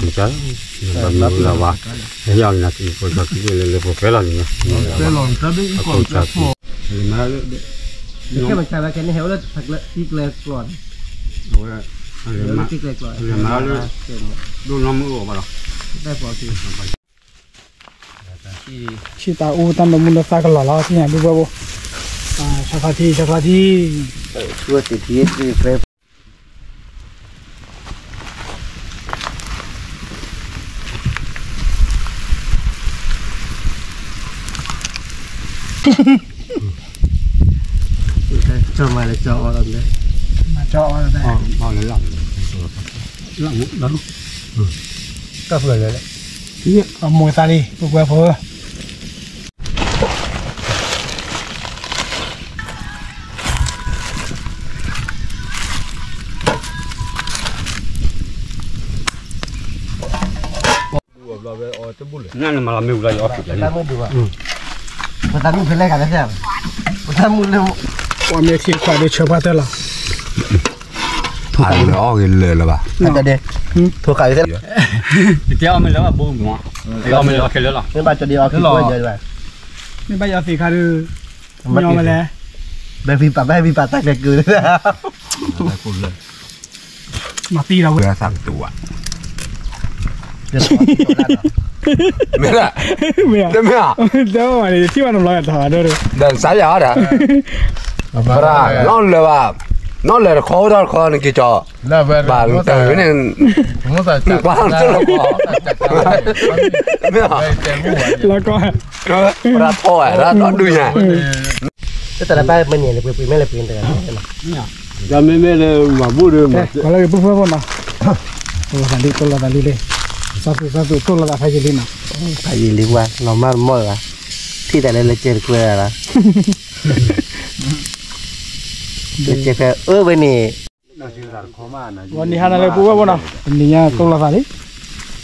မ့ၢ်လၢဝါ ဟဲယီၤနၤ ကံၢ်ဖိကီၢ်ကံၢ်လၢလၢပှဲၤလီၤန့ၣ် ပှဲၤလီၤ အကိၣ်ကၢ် ကဲမၤကဲဝဲကဲန့ၣ် ဟဲအိၣ်လၢထံကျဲကျီၢ်န့ၣ် အဝဲ ထံကျဲကျီၢ် မၤလၢ ဒိၣ်နီၢ်မုၢ်အိၣ်ဘၣ်လီၤ ဆံးတၢ်အူတၢ်နၢမူနသးကလီၤလီၤ ထံၣ်ညါဒူၣ်ဘၣ်ဘိ ဆီဖါထံ ဆီဖါထံ ကၢ်ဖုလဲၣ်လဲၣ် အမိၢ်သးလံ ပကွဲဖိ နမၤလီၤမ့ၣ်အူလီၤ ယအီၣ်က့ၤ ပသးမုၣ်ဖဲလဲၣ်ဂၤလဲၣ် ပသးမုၣ်လၢ ပှၤမ့ၢ်ထံခွးဒုးဆၢပှၢ်တၢၢ်လီၤ အီၣ်ဂ့ၤလၢာ်လၢၤဘၣ် ထိခွး ယတဲအီၣ်မ့ၢ်လၢအဘိမး ယအီၣ်မ့ၢ်လၢအီၣ်ခဲလၢာ်လီၤ မ့ၢ်ဘၣ်ကၠီဒံးအီၣ်ခံကွဲယဲဘၣ် မ့ၢ်ဘၣ်ယီၤသ့ၣ်ခါဒုး ညီဝဲလဲၣ် ဘဲဖံပာ်ဘဲဖံပာ်တၢ်ကျဲၤကုာ် မၤသံဒီးဝဲ သးကတူၢ်ဘၣ် မ့ၢ်ဒၣ် မ့ၢ်ဧါ တမ့ၢ်ဧါ တမ့ၢ်ဧါ ဒီးစးယၤဒီး ဘရၤ နီၣ်လၢၤဘၣ် နီၣ်လၢၤတခီအိၣ်ထီၣ်တခီန့ၣ်က့ၤကၠီ ဘၣ်တၢ်ဝဲန့ၣ် ကွၢ်လီၤကၠိလီၤကီ မ့ၢ်ဧါ လီၤကီ ပရၤထီၣ်ဝဲ ရၤဒီဒူၣ်ညါ တၢ်လၢပၢ်မ့ၢ်န့ၣ်လၢပှ့ၤပှ့ၤမ့ၢ်လၢပှ့ၤတဂၤ တၢ်မ့မ့ၢ်လၢမၤဘူၣ်ဒီး ပှၤလၢဂ့ၤပူၤဖျဲၣ်ဖိနီၤ တိၢ်လီၤသးလံ တိၢ်လီၤသးလံလံ စးသူၣ်စးသူၣ်တိၢ်လီၤသးဖးယံာ်လံနီၤ ဖးယံာ်လံဝဲ လီၤမၢ်တမီၢ်လၢၤဘၣ် ထံၣ်သးလၢလၢကဲတခွဲးလၢ လၢကဲခွဲးအၢဝဲန့ၣ် ဂီၤနံၤဟါနၤလၢပူၤဝဲဖိနီၤ တနံၤညါတိၢ်လီၤသးလံ နံၤ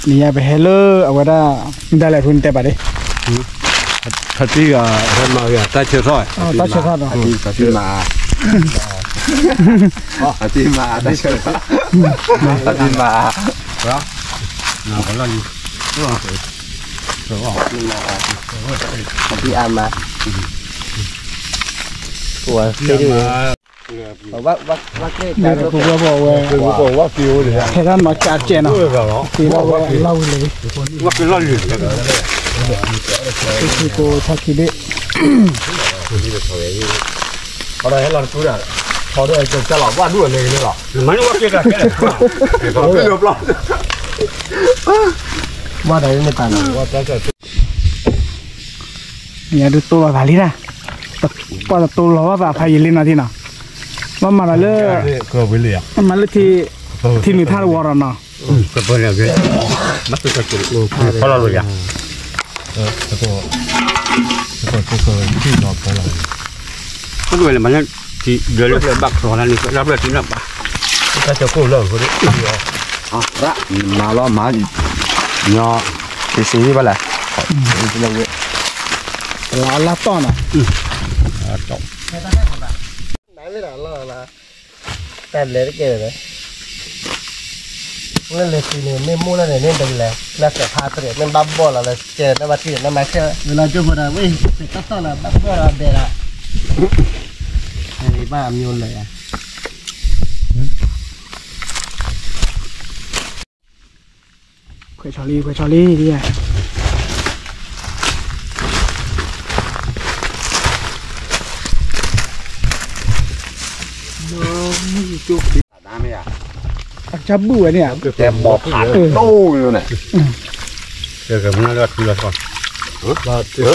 ညါပဟဲလၢအဝဲဒၣ် မုၢ်ဒၣ်လဲၣ်ဖုနတဲဘၣ်ဒ့ ထထံဂၤ ဟဲမၤဂ့ၤ တၢ်ဆၢထီၣ် တၢ်ဆၢထီၣ်ဒီး တၢ်မၤ တၢ်မၤ တၢ်ဆၢထီၣ် တၢ်မၤ လီၤလံ တၢ်မၤ ပဝဲဖိဝဲ ထဲဒၣ်နီၤကးကဲနီၤ က့ၤလီၤဝဲလီၢ်ဝံၤလံ ထံကိးထီၣ်ခံဘ့ၣ် အဒီးဟဲလီၤတကူဒီး ထီဒီးကၢ်လီၤ ဘၣ်ဒူၣ်အလဲၤကလဲၤလီၤ မၤန့ၢ်ဝဲက့ၤကးကဲ ဘၣ်ဒီးမ့ၢ်တၢ်နီၤ ညါဒုးတိၢ်လီၤသးလံဒၣ် ပှၤတတိၢ်လီၤဘၣ်သးဖးယံာ်လံနီၤထံနီၤ လီၤမၤဒီးလၢ မၤလၢထံ ထံနုာ်ထါတဝီဒီးနီၤ ဖီလီၤလိာ်ယၤ ဖီလီၤလိာ် မၤလၢထံဒၢလၢဘၣ်ချီလၢန့ၣ် လၢဖျၢၣ်ထံလၢဘၣ် မၤလီၤမၤ ညီ တစ့ဘၣ်လဲၣ် တလီၤလၢတီၢ်နီၤ တၢ်လဲၤတကဲလၢာ် လၢလဲၤစံးန့ၣ် မ့ၢ်မိၢ်လၢန့ၣ် မ့ၢ်တလဲၤ လၢစဲးဖါတရံး မ့ၢ်ဘၣ်ဘီၣ်လီၤလၢကဲ လၢဘၣ်ထံၣ်န့ၣ် မၤဆဲး ဝဲလီၤကၠိဖိဒီး ဝဲ စဲးတီၢ်တီၢ်လီၤ ဘၣ်ဘီၣ်လီၤဒဲးလီၤ ဘၣ်အမျိုးလဲၤ ခွဲးဆီလံ ခွဲးဆီလံ အကစၢ်ဘုၣ်ဝဲန့ၣ်ဧါ တဲဘီဖးဒိၣ်န့ၣ် တဲကမၤလၢထူလၢထီၣ် ထူလၢထီၣ်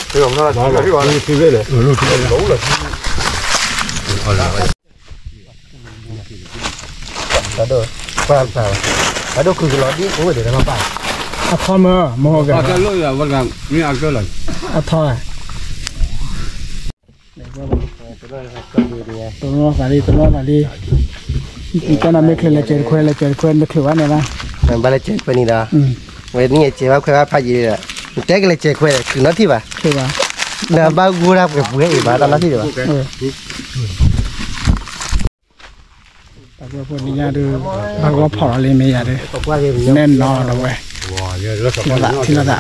အထီမ့ၢ် မဟိဂၤ အထီ တိၢ်နီၣ်သးလံ တိၢ်နီၣ်သးလံ တၢ်နၤမ့ၢ်ချုးလဲၤစဲးတခွဲ လဲၤစဲးတခွဲ နတချုးဘၣ်န့ၣ်ဘၣ် ဘၣ်လဲၤစဲးခွဲန့ၣ်ဒီး ဝဲနံၣ်အစဲးဘၣ်ခွဲဘၣ်ဖးယံာ်ဒီး နတဲကလဲၤစဲးခွဲ ချုးနီထံၣ်ဘၣ် နဘၣ်ဂိၢ်တၢ်ပှဲၤပှဲၤအံၤဘၣ်တၢ်နီထံၣ်ဘၣ် တၢ်ဖိဖိနံၤညါဒုး ဘၣ်ဂီၢ်ဖီၣ်လီၤလံမ့ၢ်ယၤဒုး နဲၣ်နီၤဒီးဝဲ ထံလီၤသး, ထံလီၤသး,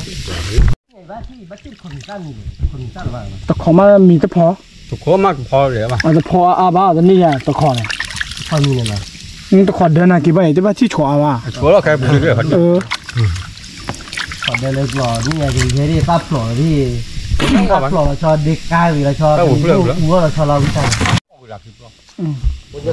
တခိးမးမံၤတဖီ, တခိးမးတဖီ, တဖီအါအါဘၣ် တန့ၢ်ယၤတခိးန့ၣ်, တခိးဒၢနၤက့ၤဘၣ်န့ၣ် တဘၣ်ထံၣ်ဆိအါဘၣ်, ခိးဒၢလၢကျီၤန့ၣ် ကယဲၢ်ဒ်ပၣ်ဖျိးလီၤဒ်, ပၣ်ဖျိးလီၤဆီဒ့ကါဝံၤလီၤဆီဒ့ကါဝံၤလီၤဆီလီၤဝံၤတၢ်န့ၣ်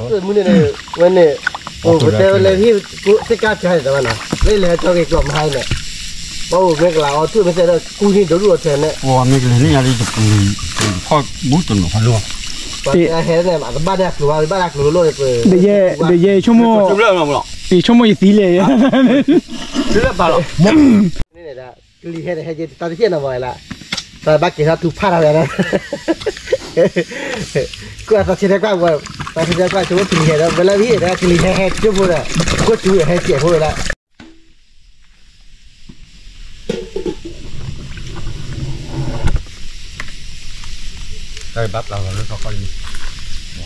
ပကမုၢ်န့ၣ်န့ၣ် ဝဲန့ၣ် ပတဲဝဲလၢဟံၣ် သ့ၣ်ကါဖျါန့ၣ်တဝဲနီၤ လၢလဲၤဟဲကၠီက့ၤကျီၤမဟါန့ၣ် ပှၤအိၣ်မ့ၢ်ကလၤအီၤထူၣ်မ့ၢ်စဲးဒီးကူၣ်ဟံၣ်ဒိၣ်ဒိၣ်အီၤထဲန့ၣ် ပှၤမ့ၢ်ကလဲၤန့ၣ်ညါလံတပူၤ ခီၣ်ဘူးတနီၤဖးလိၣ် ပှၤတဲဟဲန့ၣ် အတဘၣ်ဒၣ်ကျိၤဘၣ် ဘၣ်ဒၣ်ကျိၤလိၣ်လိၣ်န့ၣ် ပ ဒယဲ ယဆိကမိၣ် ယဆိကမိၣ်ယသံလဲၣ် လၢဘၣ်လီၤ န့ၣ်ဒၣ် ကလံၤဟဲန့ၣ် ဟဲက့ၤတၢ်တဟ့ၣ်နီၤမးလၢ တၢ်ဘၣ်က့ၤထီၣ်ထူဖးထီၣ်ဝဲဒၣ် ကွၢ်တၢ်ဆဲးတဲကွၢ်ဝဲ တၢ်ဆဲးတဲကွၢ် ဆိကမိၣ်ကလံၤဟဲဒီး ဝဲလၢဝံၤဒီး ကလံၤဟဲဟဲကၠိဖိဒီး ကိၣ်စူဟဲကဲးဖိဝဲဒၣ် တၢ်ဘၣ်ပျၢ်လီၤလၢထီၣ်ခီၣ်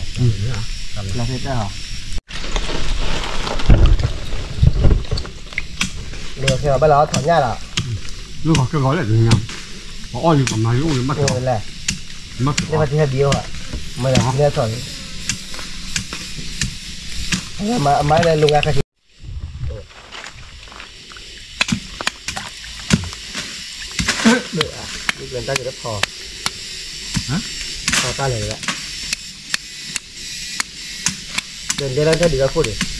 လံ လၢခဲအီၤဘၣ်လီၤထီၣ်ညၣ်လီၤ လၢခီၣ်ကဲဂီၤလဲၣ်တညါ ပအီၣ်လံပမၤလံအိၣ်လံဘၣ်ထီၣ်လဲၣ် လၢဘၣ်တဟဲဘံအိၣ်ဘၣ် မၤလၢထီၣ်လံ အမၤလၢလိၤဂၤခါဆံ တၢ်ကတဖီ ဖီတၢ်လဲၣ်လၢ ဒ်လဲၣ်တၢ်ဒ်လၢခိၣ်န့ၣ် နဆိၣ်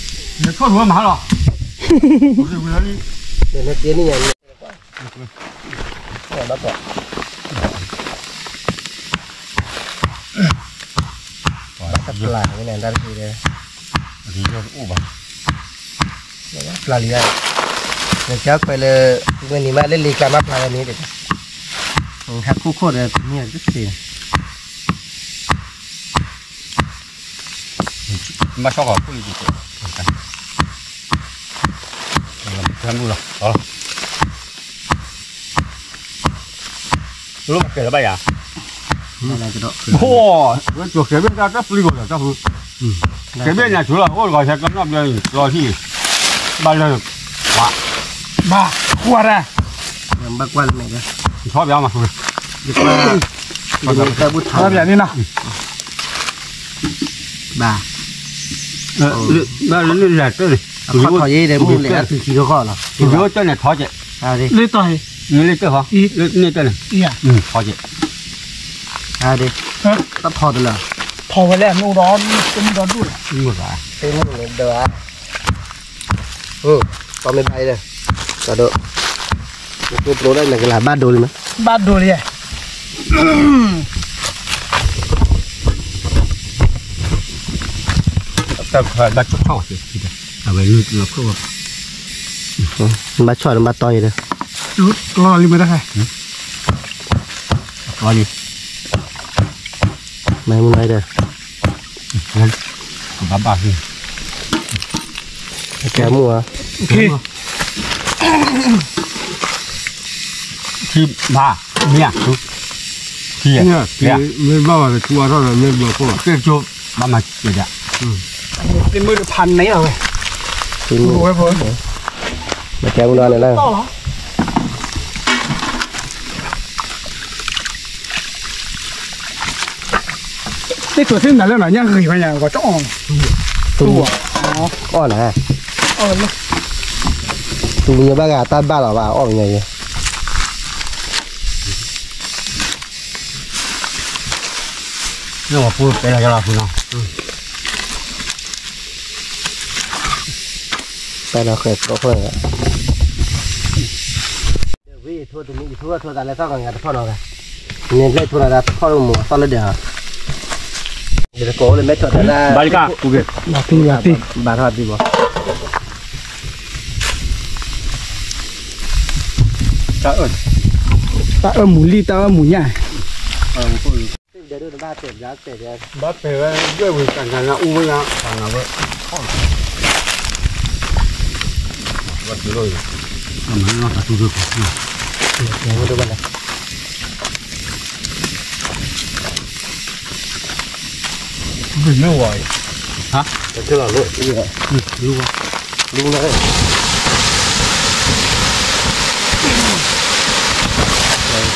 ထူဝဲမၤလီၤ နတ့န့ၢ်ယၤန့ၣ် ဘၣ်ပီ တပျၢ်န့ၣ်တၢ်တခါဒီး အိၣ်ဘၣ် ပျၢ်လံဧါ နကကွဲးလၢ မ့ၢ်န့ၣ်မးလၢလံၤကျါမးပျၢ်ဝဲန့ၣ် ဟဲခိၣ်ခိၣ်ဒီးမ့ၢ်တသ့ ဘၣ်ဆီၣ်ကီးခိၣ်လံၤ တမုၢ်လီၤ လီၤ လၢကဲလၢဘၣ်ယၤ ဝဲကၠီၤကဲဘ့ၣ်တၢ်တပျံၤကီးဒီးတၢ်ဖု ကဲဘ့ၣ်ညါဆိလီၤ အိၣ်တဂီၤဆဲးကနီၣ်ဘျၢလီၤဟံၣ် ဘၣ်လၢ ဘၣ် ဘၣ်ကွၢ်တၢ် ဘၣ်ကွၢ်လၢမဲာ်ဒီး ထီၣ်ဘၣ်မၤဆိ ယကွၢ် ထီၣ်ဘၣ်န့ၣ်နီၤ ဘၣ် ဘၣ်လၢလၢတၢ်န့ၣ် အခီၣ်ထီၣ်ယဲဒီးမုၢ်လဲၣ်အသူခံကခီၣ်လီၤ လၢတၢ်န့ၣ်ထီၣ်ကဲး လၢတၢ်ဟီ လၢန့ၣ်တၢ်န့ၣ် ထီၣ်ကဲး တၢ်ထီၣ်တလၢ ထီၣ်ဝဲလဲၣ် မ့ၢ်အိၣ်ဒီး တမ့ၢ်ဒီဒူၣ်လီၤ တမ့ၢ်ဒီး တမ့ၢ်ဘၣ်အံၤဒီး တၢ်ဒိၣ် ပျိပျိဒၣ်နကလၤဘၣ်ဒိလံမး ဘၣ်ဒိလံ တၢ်ဘၣ်ဆီၣ်ထီၣ်ဝဲ အဝဲလၢလီၤခိၣ်ဝဲ ဘၣ်ဆီၣ်ဒီးဘၣ်တီယဲဒီး ကျီလံမ့ၢ်တၢ်ခဲ ကျီလံ မ့ၢ်မနုၤဒီး ကဘၣ်ဘၣ် ကဲမူၢ်ဧါ ထံဘၣ် မ့ၢ်ဧါ ထံ မ့ၢ်ဘၣ်ဘၣ်တထူအါထီၣ်ဒီးမ့ၢ်ဘျီခိၣ် ကဲကၠိ ဘၣ်မၤစၢၤဒၣ် သ့ၣ်မုၢ်တဖးန့ၢ်လီၤဝဲ သ့ၣ်မုၢ် မ့ၢ်ကဲမူၢ်ဒီးန့ၣ်လၢ သ့ၣ်ကိးသ့ၣ်နၤလၢနီၤ ညၣ်ဂ့ၤဝဲညါ ကီတအီၣ် တူၢ် အီၣ်နၤ တူၢ်ညါဘၣ်ဂၤတၢ်ဘၣ်လီၤဘၣ် အီၣ်မညါယဲ န့ၣ်ဝဲပူပဲလီၤယလီၤဖုနီၤ တၢ်ဒီးဃဲၤတြီဃဲၤ ဝံယထိတမံၤ ယထိထိသးလၢသီၣ်ကီၤဂၤတဖီၣ်နီၤဂၤ မ့ၢ်ဘျဲၣ်ထိနၤဒၣ်တဖီၣ်လၢမူအသီၣ်လၢဒဲးဧါ ယတကိးအိၣ်လၢမဲထီၣ်တၢ်လၢ ဘၣ်လံကၢ် ဘၣ်ထီၣ်သံဘၣ် တၢ်အၢ တၢ်အၢမူၤလံၢ် တၢ်အၢမူၤညၣ် ဘၣ်ပဲာ်ဝဲ ဒွဲၣ်ဝံၤတၢ်နါနါအူဝဲညါ တၢ်နါဝဲ ဝဲတုၤလိၣ်အံၤ တၢ်မၤနီၢ်တၢ်တူၢ်ဒိၣ်ကီၢ် မ့ၢ်ဝဲအံၤ ဟါ တၢ်ကလီၤလိၣ် လူဝဲ လူဝဲ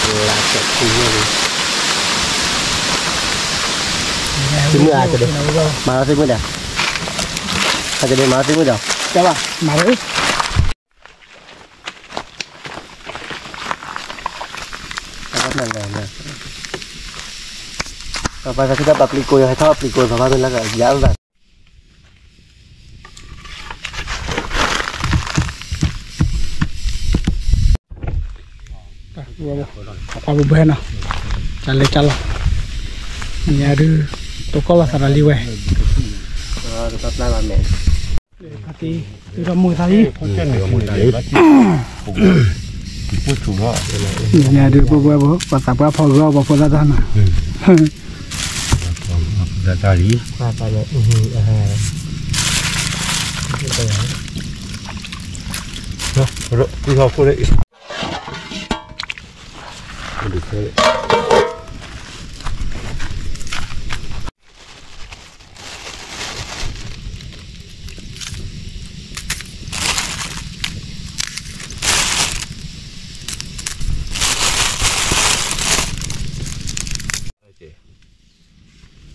လၢကဲးထူန့ၣ်လံ, သ့ၣ်မုၣ်အါကဒဲး, မၤလီၤသ့ၣ်မုၣ်ဒီး, အကဒဲးမၤလီၤသ့ၣ်မုၣ်ဒီး, ကဘၣ်, မၤလီၤ, ပှၤသးခုတၢ်ပာ်ပျံၤကိးယီၤ ဟဲထီၣ်ပျံၤကိးသီဘၣ်မ့ၢ်လၢကယၤအုၣ်သး ပှၤဘိးဘၢနီၤ, ကလဲၤကလီၤ, ညါဒုး, တိကီၢ်လီၤသးဒီးလံဝဲ, ဒုးထီၣ်မိၢ်သးလံ, ညါဒုးပှၤဘိးဘၢ ပှၤသးပှၢ်ဖီဂီၤပှၤဖိသၣ်တၢ်နီၤ, တၢ်လံ,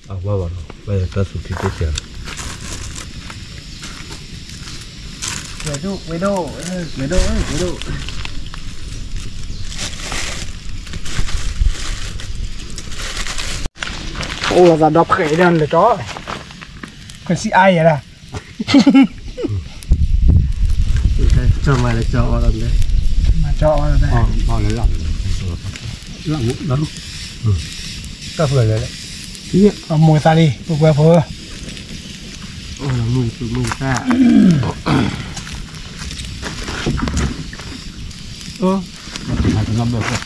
အဝဲဘၣ်နီၤ, ဝဲတၢ်သူၣ်ထံတစဲး, ဝဲဒိၣ်, ဝဲဒိၣ်, ဝဲဒိၣ်, ဝဲဒိၣ်, အိၣ်လီၤသးဒီဖျၢၣ်ဒီးလၢကၠီ, ခွဲးစံးအါယဲဒၣ် ကၠီမၤလၢကၠီအီၣ်လီၤ, မၤကၠီအီၣ်လီၤ, လၢလၢ, တၢ်ဖျၢၣ်လၢလၢ, အမိၢ်သးလံ ပှၤပှၤဖိ, အိၣ်လီၤမုၢ်သူၣ်မုၢ်သၣ်, အိၣ်, တၢ်ဆံၣ်လၢ်န့ၣ် တဘ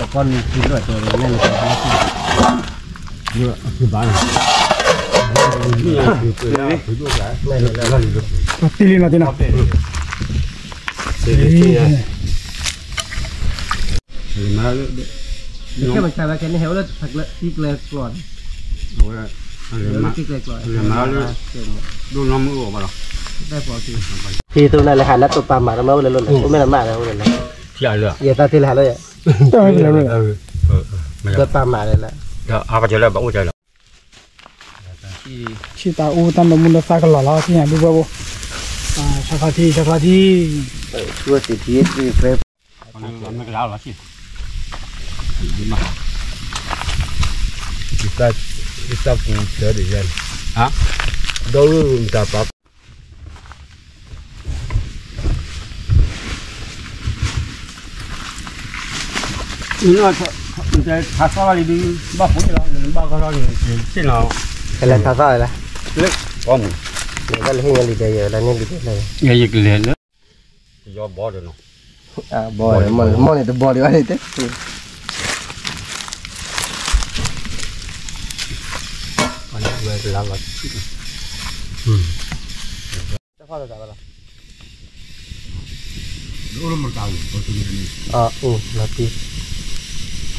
ၣ်ချီဃုာ်ယၢ်ဃီနီၤ, ချီဝဲ, လၢ်ထီၣ်လံဘျီန့ၣ် ချီကဲလဲၣ်, တဲဃီၤဘီၣ်လိၣ်ကီၢ်နံၤခံလွၢ်တဲဝဲန့ၣ်လၢ တံၢ်လံနီၤတံၢ်နီၤ, မၤလၢ ကဲမၤစၢၤဝဲကဲန့ၣ် ဟဲအိၣ်လၢထံကျဲကျီၢ်န့ၣ်, အဝဲ ကဲကျီၢ် ဒိၣ်နီၢ်မုၢ်အိၣ်ဘၣ်လီၤ, ဖံသိနၤလၢဟးလၢပပာ်မၤတမၤအိၣ်လၢလိၣ်လဲၣ်, အိၣ်မ့ၢ်နမၤလၢအိၣ်လၢလဲၣ်, ယသးသ့လၢဟးလၢယၤ, ပပာ်မၤလၢလၢ, ဒီးအါကစၢ်လၢဘၣ်အိၣ်ကၢလီၤ ဆံၣ်တၢ်အူတၢ်နၢမူနသၣ်ကလီၤလီၤ ထံၣ်ညါဒူၣ်ဘၣ်ဘိ, ဆီခီထံ ဆီခီထံ, ဆူအသ့ၣ်ထံ တၢ်ကူဆၢဒ်ယဲန့ၣ်, ဒီးမတၤပာ် နထါသီၣ်လီၤလံဒုး ဘၣ်ဖိလီၤ နဘၣ်ကီၢ်လီၤန့ၣ် သ့ၣ်နီၤ, ကလဲၤထါသီၣ်လီၤ, လၢကီၢ်မုၢ်, နဘၣ်လၢဟ့ၣ်ညါလံဒီး ယဝဲဒၣ်န့ၣ်လံဒီး ယကလဲၤလၢ ကယီဘီဒီးနီၤ, မီၢ်န့ၣ်တဘီဒီးဘၣ်န့ၣ်တဲ ဝဲကလါလီၤ, အိၣ်လီၤတံၢ်, ပှၤတ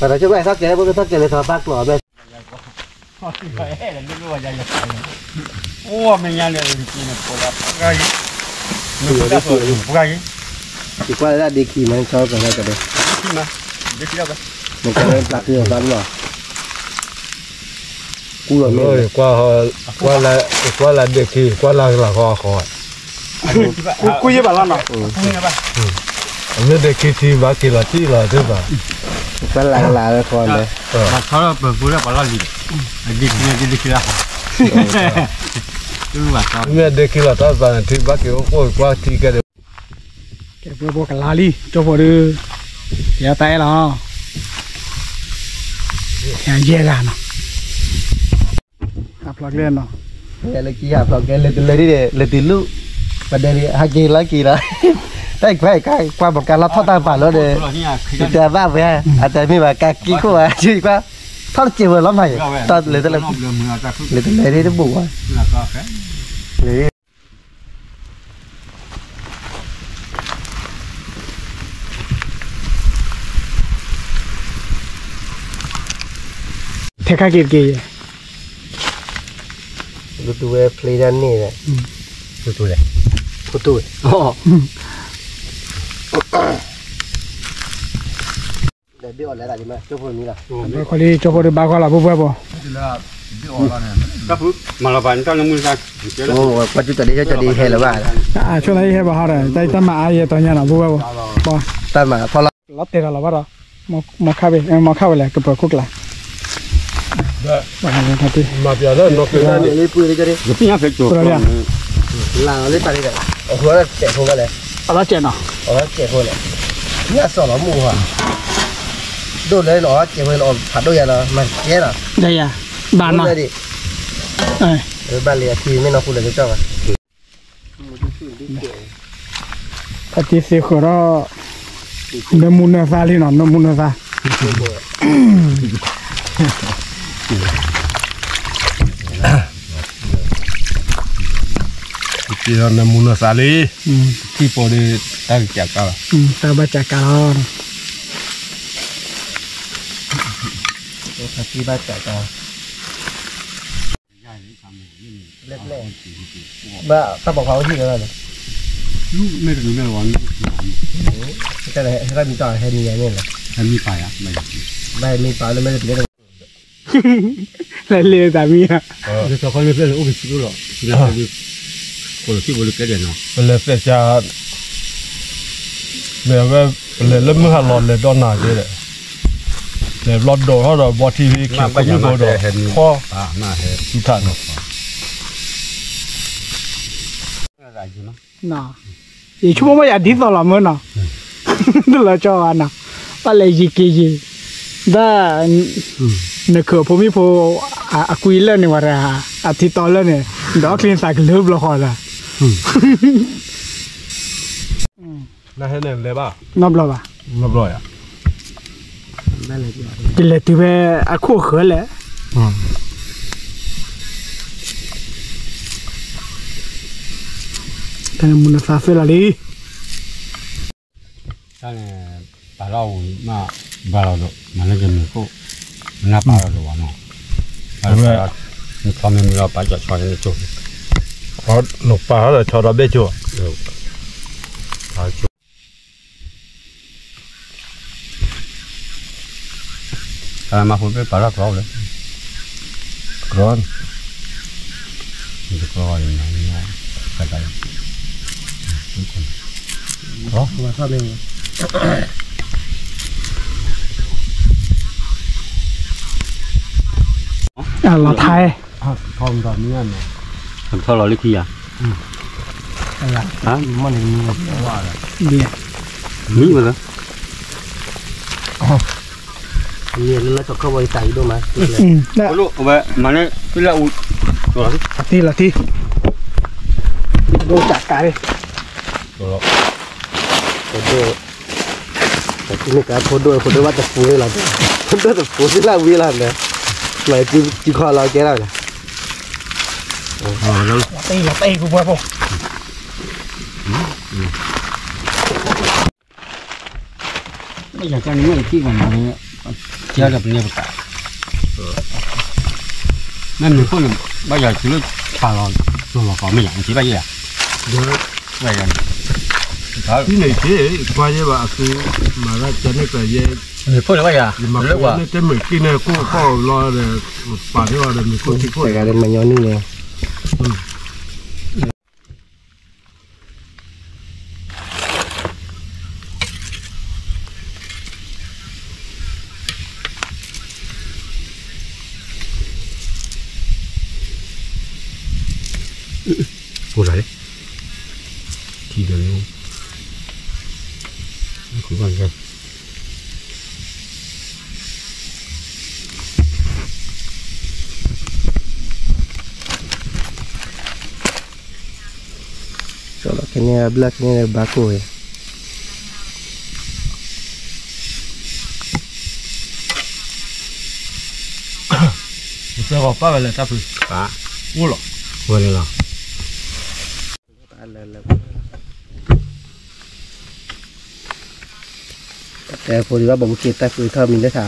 ကဲထီၣ်ကဲလၢ ပကထီၣ်ကဲလၢထီၣ်ပၢ်ကျိာ်ဘၣ်, အိၣ်မ့ၢ်ညါန့ၣ် ပှၤဂၤအံၤ, ပှၤဂၤအံၤ, ယကွၢ်လၢဒ့ခံမး နဆီကီၢ်လၢကဒဲ, နကဲလၢပျၢ်က့ၤအသးလီၤ, ကူလီၤမ့ၢ်, ကွၢ်လၢဒ့ခံ ကွၢ်လၢကလၤဃီအဃီ, ကူယဲၢ်ဘၣ်လီၤနီၤ, အမ့ၢ်ဒ့ခံထံဘၣ်က့ၤလီၤတံၢ်လီၤသ့ၣ်ဘၣ် ပှၤလၢ်လၢ်ဝဲဃီလဲၣ်, ဘၣ်ဆီလီၤပၢၤပူၤလၢပှၤလီၢ်လံၤ, အဒ့ခံလၢဒ့ခံလၢ, မ့ၢ်အဒ့ခံလီၤတၢ်သးန့ၣ် ထံဘၣ်က့ၤအိၣ်ကိၣ်ကွၢ်ထံကဲဒီး, ကဲပှၤကလါလံ ကၠိဖိဒီး, ယတၢ်အဲၣ်လီၤ, ယဲဂၤနီၤ, ဟးဖျိးကျဲနီၤ, လၢကံဟးဖျိးကျဲ လဲၤတလဲၤဒ်လဲၤတုၤလူၢ်, ပဒဲးဟးက့ၤလီၤက့ၤလီၤ, တၢ်အံၤကွၢ်ကွၢ်မ့ၢ်ကါလီၤထီၣ်တၢ်ပာ်လီၤဒီး, ယတဲဘၣ်ဝဲ, အတမ့ၢ်ဘၣ်ကါက့ၤခိၣ်ဘၣ်, ကွၢ်, ထီၣ်တစဲးဝဲလီၤမးယဲ, တၢ်လဲၤတလဲၤ, လဲၤတလဲၤဒ်တဘူးဘၣ်, လဲၤ ထဲခါက့ၤတက့ၢ်ယဲ, တူဝဲဖျ့ဒၣ်န့ၣ်, တူဝဲ, တူဝဲ, ဘၣ်ဃီလံ ကၠိဖိဒီးဘၣ်ဃီလီၤ ပှၤပှၤပှၤ, မၤလီၤပာ်န့ၣ်တၢ်လၢမုၢ်တၢ်, ကွၢ်ဒ်ဟဲလၢၤဘၣ်, ဆိလၢယဟဲဘၣ်ဟီဒီး တၢ်မၤအါယဲတီညါနီၤ ပှၤပှၤ, တၢ်မၤဖီလီၤ, လီၤတဲာ်ဒီးလီၤဘၣ်ဒီး, မီခါဝဲလဲၣ် ကပၢၤခိၣ်ကျါ, မၤပျးလၢနီၢ်က့ၤဒၣ်န့ၣ်, လၢပှ့ၤလၢကၠိဒၣ်, လၢပှ့ၤလၢကၠိ, လၢပှ့ၤလၢကၠိ, အဃိစဲးဖိလဲၣ်, အလီၤစဲးနီၤ, အလီၤစဲးဖိလဲၣ်, ညၣ်စီၤလီၤမုၢ်ဟါ, ဒိၣ်လၢနီၤ စဲးဖိလီၤဖးဒိၣ်ယၤလီၤ မၤကဲလီၤ, ဘၣ်နီၤ, ဘၣ်လံအထံမ့ၢ်နီၢ်ဃူလၢကကၢ်ဘၣ် ဖါတံၢ်သ့ဃုာ်ဒီး, နၢမူနၢသါလံနီၤ နၢမူနၢသါ, နၢမူနၢသါလံ, ထံၣ်ပိာ်ဒီး တၢ်ကစးကါလီၤ, တၢ်ဘၣ်စးကါလီၤ, ဖါတံၢ်ဘၣ်စးကါ ဘၣ်တၢ်ပိာ်ခွါအိၣ်ဟံၣ်လၢၤဘၣ်န့ၣ်, မ့ၢ်တမံၤမ့ၢ်ဝဲ, ဟဲမံၤတၢ်ဟဲမံၤယၤန့ၣ်လီၤ, ဟဲမံၤပာ်ယၤ, ဘၣ်ဟဲမံၤပာ်လၢမဲာ်တပျဲၢ်, လဲၤလ့တၢ်မံၤဧါ, လၢစီၤခီလၢဖျဲၣ်န့ၣ်အိၣ်ကဆံးဒိၣ်လီၤ, ခိၣ်လီၤထံၣ်ဘိလၢကဲဒဲးနီၤ, ပလဲၤသဲးကါ မ့ၢ်ဝဲ, ပလဲၤလၢမုၢ်ဟါလီၤလဲၤဒီနၤကဲဒီး, လဲၤဘျီဒိးထီၣ်ဒီးဘီထံဖဲခဲးခိၣ်မုၢ်ဘိဒီး, ဖီ, ဟဲ, ထူထးနီၤ, ယဆိကမိၣ်ဘၣ်ယၤဒ်သိးလီၤမၢနီၤ, တလီၤကၠီဘၣ်နီၤ, ဘၣ်လဲၤယံၤက့ၤယံၤ, ဒၣ်, နခုးအဖိမုၣ်ဖိ, အကွံလၢာ်န့ၣ်ဝဲဒၣ်, အထံတီလၢာ်န့ၣ်, ဒီးချံသးကလၢဘျီဃီဒီး နဟဲန့ၣ်လဲၤဘၣ်, နီတဘျီဘၣ်, နီတဘျီယၤ, ကလဲၤတုၤဖဲအခိၣ်ဃၢၤလဲၣ်, တၢ်မူနသးသ့လီၤလံ, တၢ်န့ၣ်, ပာ်လီၤဝံၤမး, ဘၣ်လီၤဒီး မၤလၢကမ့ၢ်ခိၣ်, နပာ်လီၤဒီးဝဲနီၤ, အဝဲ, နဆီမ့ၢ်မံလီၤပာ်ကၠီၣ်ဆီန့ၣ်ကၠိ, နပာ်လီၤဒီးဆီဒီးဘ့ၣ်ကၠိ, တၢ်မၤဖိဘ့ၣ်ပာ်လီၤကျီလၢ, ကျီ, ကျီ, လီၤထါ, ထီလီၤလၢခံယၤ, မ့ၢ်ဝဲလၢ မ့ၢ်လၢလၢစီၤခီဘီယသးအံၤဒိၣ်မး, အဝဲမၤန့ၢ်, လီၤတံၢ်လီၤတံၢ်, ဒိၣ်စးကါလံ, ဖိဒိၣ်, ဖိဒိၣ်, ဖိဒိၣ်ဘၣ်တပူၤလီၤ, ဖိဒိၣ်တပူၤသ့လၢဝံၤလီၤန့ၣ်, လီၤစုခီလီၤကဲလီၤန့ၣ်, လီၤတံၢ်လီၤတံၢ်ဖိဖိဖိ မ့ၢ်ယၤကန့ၣ်မ့ၢ်အံၤထံၣ်ဘၣ်မၤလၢ, ကဲဒီးပန့ၢ်ပကး, မ့ၢ်မ့ၢ်ခိၣ်န့ၣ်, ဘၣ်ယၤစုလၢ, ဖးလီၤ, လီၤလီၤကီးမ့ၢ်ယၤ, ယထံၣ်ဘၣ်ယဲယၤ, ဘၣ်ယၤ, ထံၣ်န့ၣ်က့, ကွၢ်ယဲဘၣ်အသု, မၤလၢကန့ၢ်ကယဲ, မ့ၢ်ခိၣ်န့ၣ်ဘၣ်ယၤ, မ့ၢ်ခိၣ်န့ၣ်တဲမ့ၢ်က့န့ၣ်ခိၣ်ကီၢ်လီၤဒီး, ပာ်န့ၢ်ဘၣ်ဒီးမ့ၢ်ခိၣ်ထံခိၣ်, တဂၤဒီးမၤညီနုၢ်န့ၣ် ဖိသၣ်လံ, ထံဒီးလံ, ဃုဘၣ်ကဲ, ကၠီလီၤခဲန့ၣ် ဘျၢၣ်ခဲန့ၣ်ဘၣ်ကိၢ်ဝဲ, ပှၤပာ်ဝဲလၢတၢ်ဖု, အိၣ်လီၤ, ဝဲန့ၣ်လီၤ. တဲဖိလံၤဘၣ်ဘိးဘုခ့ တၢ်ဖုထီၣ်မံၤလၢထါ,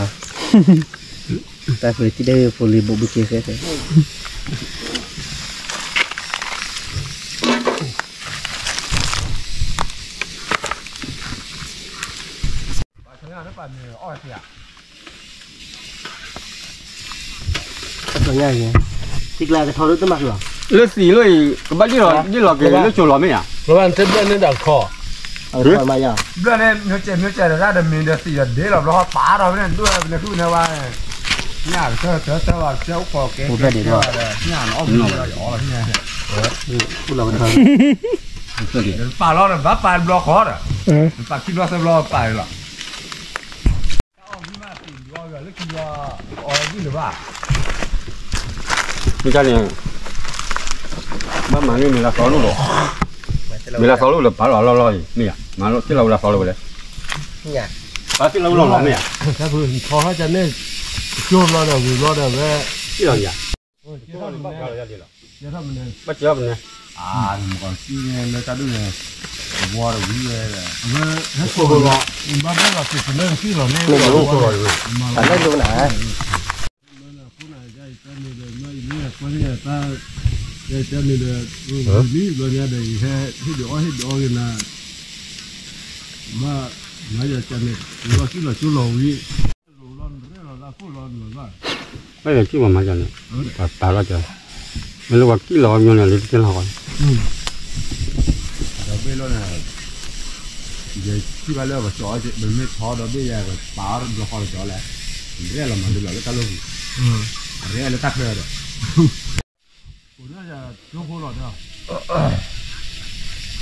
တၢ်ဖုထံၣ်ဒၣ်ဖိလံၤဘိးဘုခ့ဃဲဃဲ. သံကျါကထီဒိၣ်တမၤဃုာ်ဘၣ်, လၢသံးလိၣ်အံၤ ကဘၣ်ဒ်လီၤ ဒ်လီၤက့ၤလၢကၠိလီၤမ့ၢ်ဧါ, ဘျၢၣ်န့ၣ် မ့ၢ်ကဲမ့ၢ်ကဲဒီးရၣ်ဒီးမ့ၢ်ဒီးသံးဒီးဒ့လီၤ ဘျီဟီပာ်ထီၣ်ဖဲန့ၣ် ဒိၣ်ဝဲပနၢ်ဃုန့ၣ်ဝဲ, ညၣ်တၢ်တၢ်တၢ်ဘၣ်ကဲအိၣ်ခိးကဲကဲဒီး ညၣ်န့ၣ်အီၣ်မ့ၢ်ဒီးအီၣ်လီၤညၣ်, ပာ်လီၤဒီး ဘၣ်ပာ်တဘျီဃီဒီး, ပာ်ခံဘျီသၢဘျီပာ်လီၤ. မ့ၢ်တၢ်န့ၣ် ဘၣ်မၤန့ၢ်မ့ၢ်လၢသီလိၣ်လီၤ, မ့ၢ်လၢသီလိၣ်လၢပာ်လီၤလီၢ်လီၢ်အံၤ မ့ၢ်ဧါ, မၤလီၤသ့ၣ်လီၤဝဲလၢသီလိၣ်ဝဲလဲၣ်, ပာ်သ့ၣ်လီၤဝဲလီၢ်လီၢ်မ့ၢ်ဧါ, ထီၣ်တၢ်န့ၣ်ကၠိဘျီဒီးဝံၤဘျီဒီးဝဲ, သ့ၣ်လီၤမ့ၢ်ဧါ, ဘၣ်ကၠီဘၣ်န့ၣ်, မ့ၢ်ကၠီဘၣ်န့ၣ်, အဝဲ, ဘၣ်လၢယိၤနၤ, မ့ၢ်လၢယိၤနၤ, မ့ၢ်လၢယိၤနၤ, ဘၣ်မၤယၤကန့ၣ်, လီၤကံၣ်လီၤကၠိလီၤဝံၤ, ဘၣ်ယၤကံၣ်မၤမၤယၤန့ၣ်, ပှၤပာ်လီၤကၠီ, မ့ၢ်လၢပှၤကံၣ်လီၤကၠိန့ၣ် လၢတကဲလီၤဃီ, ဒီးဘ့ၣ်လီၤန့ၣ်, ယထံၣ်ဘၣ်လၢပှၤကၠီ, မ့ၢ်ထီဒီးဘ့ၣ်ယၤ ပှၤပာ်အီၤတဘျီဃီလီၤကၠီလဲၣ်, ရဲၣ်လီၤမၤဒ်လီၤလၢတၢ်လိၣ်ပူၤ, ရဲၣ်လၢတၢ်ချၢဒီး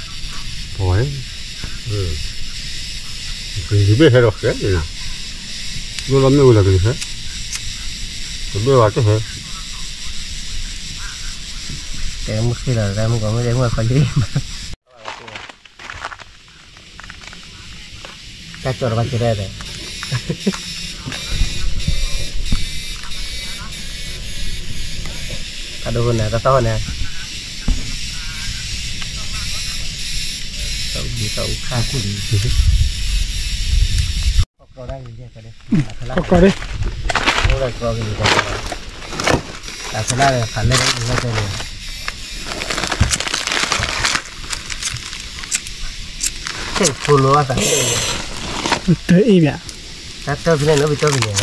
ပဝဲ, ကလံၤဘ့ၣ်ဟဲဒီးဃဲန့ၣ်, ဒိၣ်လီၤမ့ၣ်အူဒီးကလံၤဟဲ, ကဘ့ၣ်ဝဲတဟဲ, တဲမုၢ်ဃ့လီၤ တဲမုၢ်ကီၢ်မ့ၢ်တဲမုၢ်ခီလံ တၢ်ကၠီၣ်တဘၣ်ကဲဒၣ်ဒီး, တၢ်ဒိၣ်န့ၣ် တၢ်သီၣ်န့ၣ်, တၢ်အူခါ, ကီၢ်ကီၢ်ဒၣ်, တၢ်ဖဲလၢဖးလဲၢ်န့ၣ်, ဆဲးဖိလိသး, တၢ်အ့ၣ်ဘၣ်, တၢ်တၢ်ဖဲန့ၣ် နအိၣ်ဖဲတၢ်ဖဲန့ၣ်,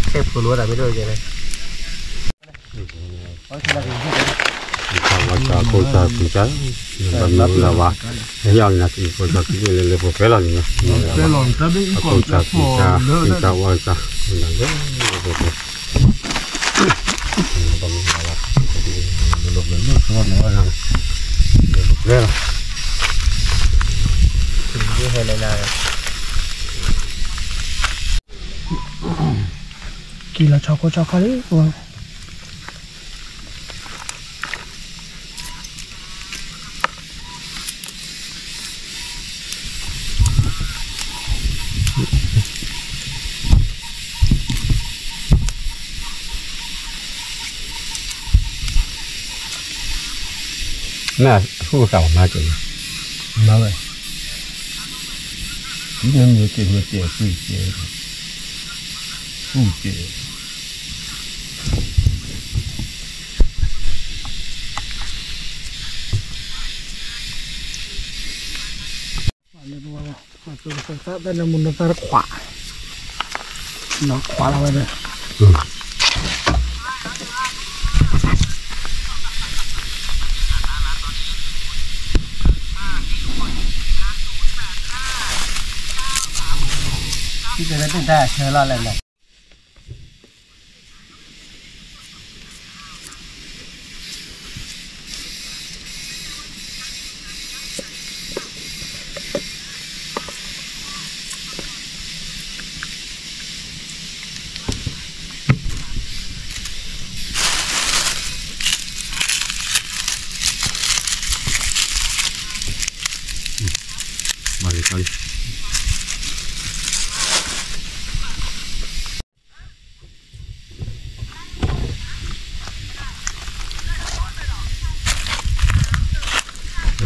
ဆဲးဖိလိသးမ့ၢ်ဒိၣ်ကဲန့ၣ် ဝါစၢ်ခိၣ်စၢ်ကွံစၢ်, ဘၣ်မနုၤလၢၤဘၣ်, ဟဲအီၤနၤကံၣ်ခိၣ်စၢ်ကွံလၢလၢပှဲၤလီၤန့ၣ်, ခိၣ်စၢ်ကွံစၢ်, ခိၣ်စၢ်ဝါစၢ်, လၢပှဲၤလီၤ, က့ၤလီၤဆီခိၣ်ဆီခီလံ မ့ၢ်အဟူးအဃာ်မၤက့ၤ, မၤဝဲ, ဒ်နမ့ၢ်က့ၤမ့ၢ်က့ၤကွံာ်က့ၤ, ဟူးက့ၤ ခွးလီၤဝဲဒၣ်, ဆၢလီၤလဲၣ်န့ၣ်.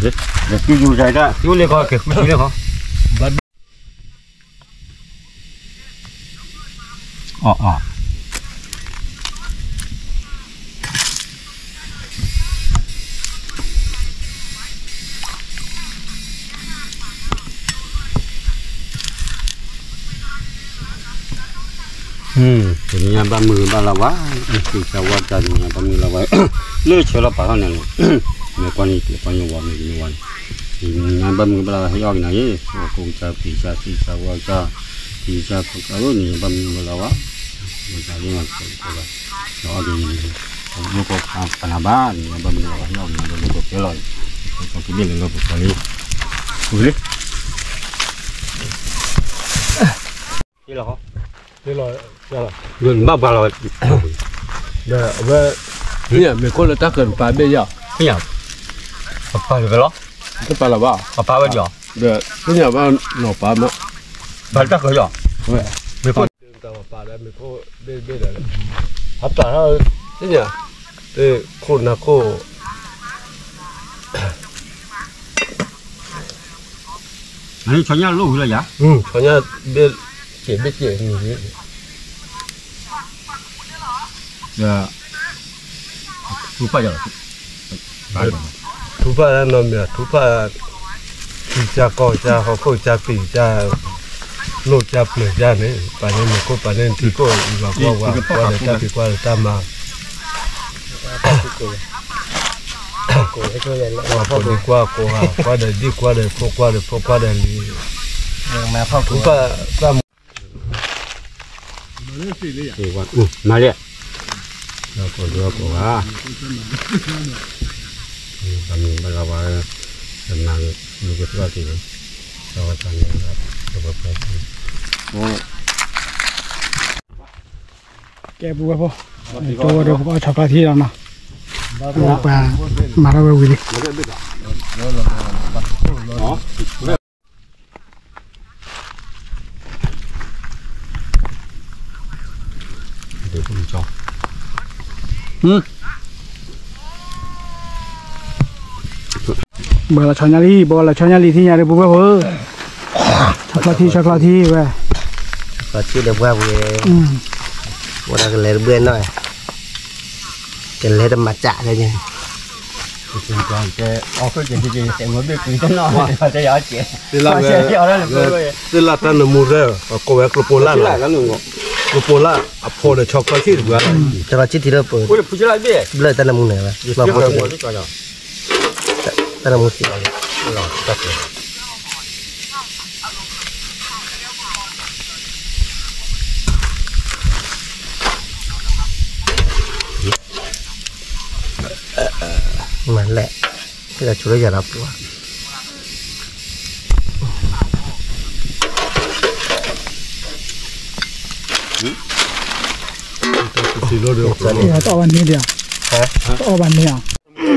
ဒီးတူၢ်ယူၤတၢ် တူၢ်လ့ၣ်ခီ ကဲၤဃုထံလ့ၣ်ခီ, အီၣ်အီၣ် တနံၤညါဘၣ်မုၢ်ဘၣ်လါဝါ, သ့ၣ်စးဝါစး တနံၤညါဘၣ်မုၢ်လါဝါ, လၢဆၢလီၤပာ်ထီၣ်န့ၣ်လီၤ, မ့ၢ်ကွၢ်န့ၣ်က့ၤပှၤညိဝါမ့ၢ်က့ၤမ့ၢ်ဝါန့ၣ်, တနံၤညါဘၣ်မုၢ်ဘၣ်လါဝါ ဟ့ၣ်အီၣ်က့ၤနၤယ့ၣ်, ကိးကစၢ်ဖံးကစၢ်သ့ၣ်စးဝါကစၢ်, ဖံးကစၢ်ဖိကစၢ်ဧၢ, တနံၤညါဘၣ်မုၢ်ဘၣ်လါဝါ, မတၤလၢမၤကစၢ်ကစၢ်ဘၣ်, ဒီးအီၣ်က့ၤန့ၣ်, လိၣ်ကီၢ်ဖးနၤဘၣ်, တနံၤညါဘၣ်မုၢ်ဘၣ်လါဝါ ဟ့ၣ်အီၣ်က့ၤနၤလၢလိၣ်ကီၢ်ဖဲလီၤ, ကီၢ်က့ၤဘ့ၣ်လၢလီၢ်ပကီၢ်လံ, အိၣ်လံ ဟ့ၣ်လီၤ, ဟ့ၣ်လီၤ, ဘၣ်ပှၤလီၤ, ဒီးအဝဲ, မ့ၢ်ခိၣ်လၢတၢ်ကၢၤတပာ်ဘ့ၣ်ယၤ, ပပာ်လီၤ, တပာ်လီၤဘၣ်, ပပာ်ဝဲဒၣ်, ဒီးသ့ၣ်ညါဘၣ်နီၤပာ်မး, ပာ်တၢ်ကၢၤယၤ, မ့ၢ်ခိၣ်, တၢ်ပာ်လၢမ့ၢ်ခိၣ်ဘ့ၣ်ဘ့ၣ်ဒီး, အပာ်ထီၣ်, သ့ၣ်ညါ, ခိၣ်နၢ်ခိၣ် အန့ၣ်ဆီညၣ်လိၣ်ဝံၤလီၤယၤ, ဆီညၣ်ဘ့ၣ်စဲးဘ့ၣ်စဲးန့ၣ်, ဒီး, ထူပာ်ယၤလီၤ, ထူပာ်နီတမံၤ, ထူပာ်, ထံကစၢ်ကီၢ်ကစၢ် ဟီၣ်ခိၣ်ကစၢ်ပံၤကစၢ်, လိၣ်ကစၢ်ပျၢၤကစၢ်န့ၣ်, ပာ်န့ၣ်မ့ၢ်ခိၣ် ပာ်န့ၣ်ထံခိၣ် ယွၤကွၢ်ဝဲတၢ်ဖံးကွၢ်ဒီးတၢ်မၤ ကွၢ်ဒီးဒံၣ်ကွၢ်ဒီးကိးဂၤ ကွၢ်ဒီးဒံၣ်ကွၢ်ဒီးဖိ ကွၢ်ဒီးဖိ ကွၢ်ဒီးလံၤ, မၤလံ, ကိးဒံကိးဂၤ, ဘၣ်မုၢ်ဘၣ်လါဝါ, မၤလူၤကသီၣ်တံၢ်, ကဲပူၤဝဲဖိ, ကၠိဝဲဒီးပကအီၣ်ဆီချီထံလီၤနီၤ, ပှၤမၤထီၣ်ဝဲဝံၤလံ. ဘၣ်လီၤဆီညါလံ ဘၣ်လီၤဆီညါလံ ထံၣ်ညါဒီးပူၤဝဲဖိဧၢ, ဆီချီထံ ဆီချီထံဝဲ, ဆီချီထံဒီးပှၤပူၤ, ဝဲဒၣ်ကလဲၤတဘျဲၣ်နီၤ, ကလဲၤတမၤစၢ်လၢ, သ့ၣ်လၢတၢ်နမူ ကိးဝဲကျိပိလၢ်, ကျိပိလၢ်အဖိဒီးဆီချီထံတပှၤ, ဘျၢၣ်တၢ်နမူန့ၣ်, တၢ်နမူစံးလီၤလံ, မၤလဲၣ်, ဟ့ၣ်လီၤဆိလၢယၤလီၤပှၤ, တအီၣ်ဘၣ်န့ၢ်ဒီး, တအီၣ်ဘၣ်န့ၢ်ဧ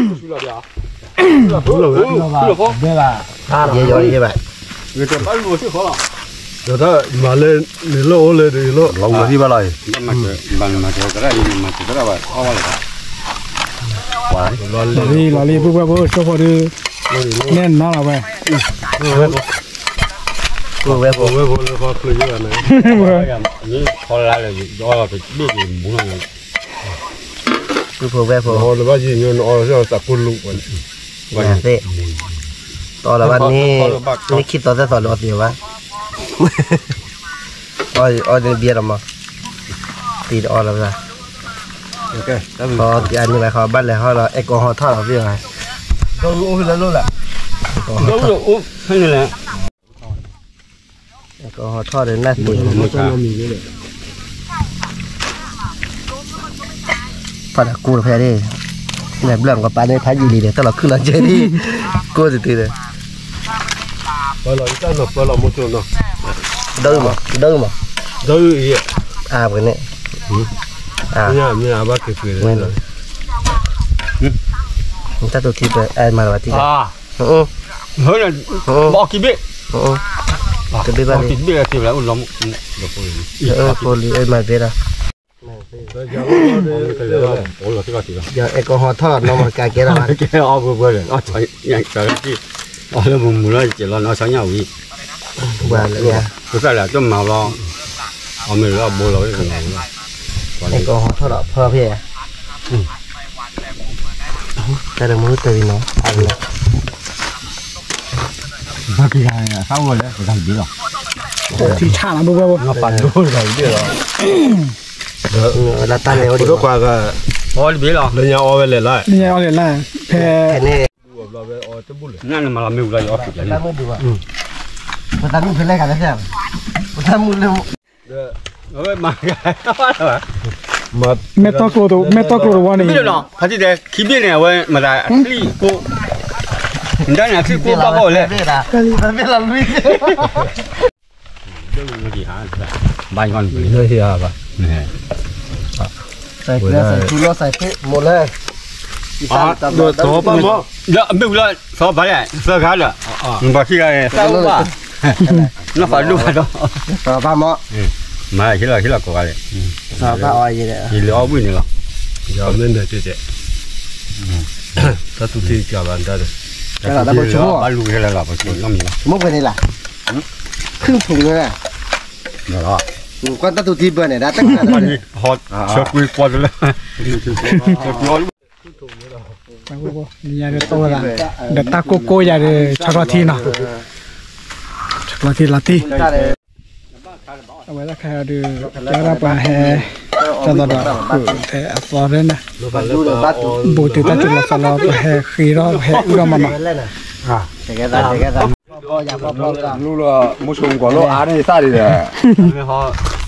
ါ, ယဲယဲဘၣ်, ဒီးတၢ်မၤလၢန့ၣ်လၢအိၣ်လၢဒီးလီၤ, ဘၣ်မၤတၢ်သရၣ်အံၤ မၤတၢ်သရၣ်ဘၣ်အီၣ်ဘၣ်လီၤ, လီၤလံ လီၤလံ ပုၢ်ဝဲၢ်ဖိ ဆိဖိဒီး, နဲၣ်နီလီၤဝဲ, ပုၢ်ဝဲၢ်ဖိ ဝဲၢ်ဖိလၢခီဖျိယဲၢ်ဂၤန့ၣ်, ခီလါလၢယီၤတဘ့ၣ်က့ၤမူနီၤ, ပုၢ်ဖိဝဲၢ်ဖိ, နအီၣ်လၢဘၣ်ယံၤညိ နအီၣ်လၢသးကိၢ်လူးဝဲန့ၣ်, သ့ၣ်, တအီၣ်လၢၤဘၣ်န့ၣ်, န့ၢ်ခံသီသၢသီလၢအီၣ်သ့ဘၣ်, အီၣ်န့ၣ်ဘံလီၤမး, သံတအီၣ်လၢၤဘၣ်, အန့ၣ်ဘၣ်ခီဘၣ်လဲၤဟီၣ်လီၤ အဲကီဟီထီၣ်လီၤသ့ၣ်ဘၣ်, အဲကီဟီထီၣ်, အဲကီဟီထီၣ်ဒီး နၢ်သ့ၣ် ဖးဒၣ်ကိၢ်တဖဲန့ၣ်, လဲၤဘျၢၣ်ကပၤန့ၣ် ဖးယံာ်လံဒီး တၢ်လီၤခုၣ်လီၤကဲဒ်, ကိၢ်တတုၤဒီး, ပၢလီၤမူကၠိနီၤ, ဒၢမး, ဒၢမး, ဒၢအံၤ, အါပှဲၤန့ၣ်, မ့ၢ်အဘၣ်က့ၤပှဲၤ, တၢ်တိၢ်ထံပှဲၤ အဲၣ်မၤလီၤဘၣ်ထံ, ဘၣ်အီၣ်ကံဘ့ၣ်, ကဘ့ၣ်ဘၣ်လံ, ဖိလံၤအဲၣ်မၤဘ့ၣ်လီၤ. ယအဲကီၢ်ဟီထီၣ်နီၢ်မၤကဲထီၣ်ဘၣ် ကဲအီၣ်ပှဲၤပှဲၤလၢ အီၣ်လၢမုာ်မုာ်လီၤ ယကဲလီၤနီၢ်ဆါညါဝံၤ ပသးလၢအကမၤလီၤ အီၣ်မ့ၢ်လၢအဘိလီၤ အဲကီၢ်ဟီထီၣ်ဒီးဖၢဖဲ တၢ်တမုာ်တၢ်ဝံၤနီၤ ဘၣ်က့ၤဂၤ သးအိၣ်လၢပကဘ့ၣ်လီၤ ထံဆၣ်လီၤ ဘိဘိဘိ ပာ်ဒိတဂၤဘ့ၣ်လီၤ လၢတၢ်လဲၤအိၣ်ဒိၣ်ကွာ်က အီတဘ့ၣ်လီၤ လၢညါအီဝဲလဲၣ်လၢ လၢညါအီလဲၣ်လၢ ဖဲ နမၤလီၤမ့ၢ်ဝံၤလီၤ ယအီၣ်ဖံးတၢ်န့ၣ် ပသးမုာ်ဖဲလဲၣ်ဂၤလဲၣ် ပသးမုာ်လၢ အဝဲမၤဂၤ မဲာ်တီကျိၤတဝီန့ၣ် ဖါတံၢ်တဲ ခံဘ့ၣ်န့ၣ် အဝဲမၤသးအချံၣ်ကိၢ် နတၢ်န့ၣ်အချံၣ်ကိၢ်ဘၣ်ဘၣ်ဝဲလဲၣ် ဘၣ်ယွၤန့ၣ် သးပၢ်မီၢ် ဒီးအမ့ၢ်ဝံၤလီၤ သီပၢ်လဲၣ် သၢဂၤဒီး နဘၣ်ခံဂၤန့ၣ် သးအိၣ်ဘၣ် နီၢ်ဖးဒိၣ်ဖးဒီး သီပၢ်မီၢ် မၤဟ့ၣ်လီၤဟ့ၣ်လီၤကိးဂၤလဲၣ် သီပၢ်အီယဲဒၣ် ယလၢအီၣ်ဘှံးန့ၣ်လီၤ ယမ့ၢ်နၢၤတဲတဲ တၢ်သူၣ်ထံကၢ်ဘၣ်တၢ်ဒီး တၢ်သူၣ်ထံလၢဘၣ်လူၤကဲလၢလီၤ ပှၤကီနီတမံၤလီၤ မ့ၢ်ပှဲၤန့ၣ်လီၤ ခုၣ်ဖူးလၢ ကွၢ်တၢ်သူၣ်ထံဘၢန့ၣ် ဒၣ်တၢ်ခါန့ၣ် ဟီဆၢကွံာ်ကွီၢ်တလၢ ဆၢကွံာ်အီၤ နံၤညါဒီးတီၢ်ဝဲဒၣ် ဒီးတၢ်ကိၢ်ကိၢ်ယၤဒီး ဆီကျီထံနီၤ ဆီကျီထံလီၤတံၢ် အဝဲဒၣ်ခါအံၤဒီး ကဲဝဲဒၣ်ပှၤဟဲ တၢ်သီဒီး ဖဲအသီရဲၣ်န့ၣ် ဘူးတုၤတၢ်တုၤလီၤသီလီၤ ပှၤဟဲဃ့ထီၣ် ပှၤဟဲအုၣ်ထီၣ်မးနီၤ လူလီၤ မူဆိကီၤလိအါန့ၢ်သၣ်ဒံးဒီး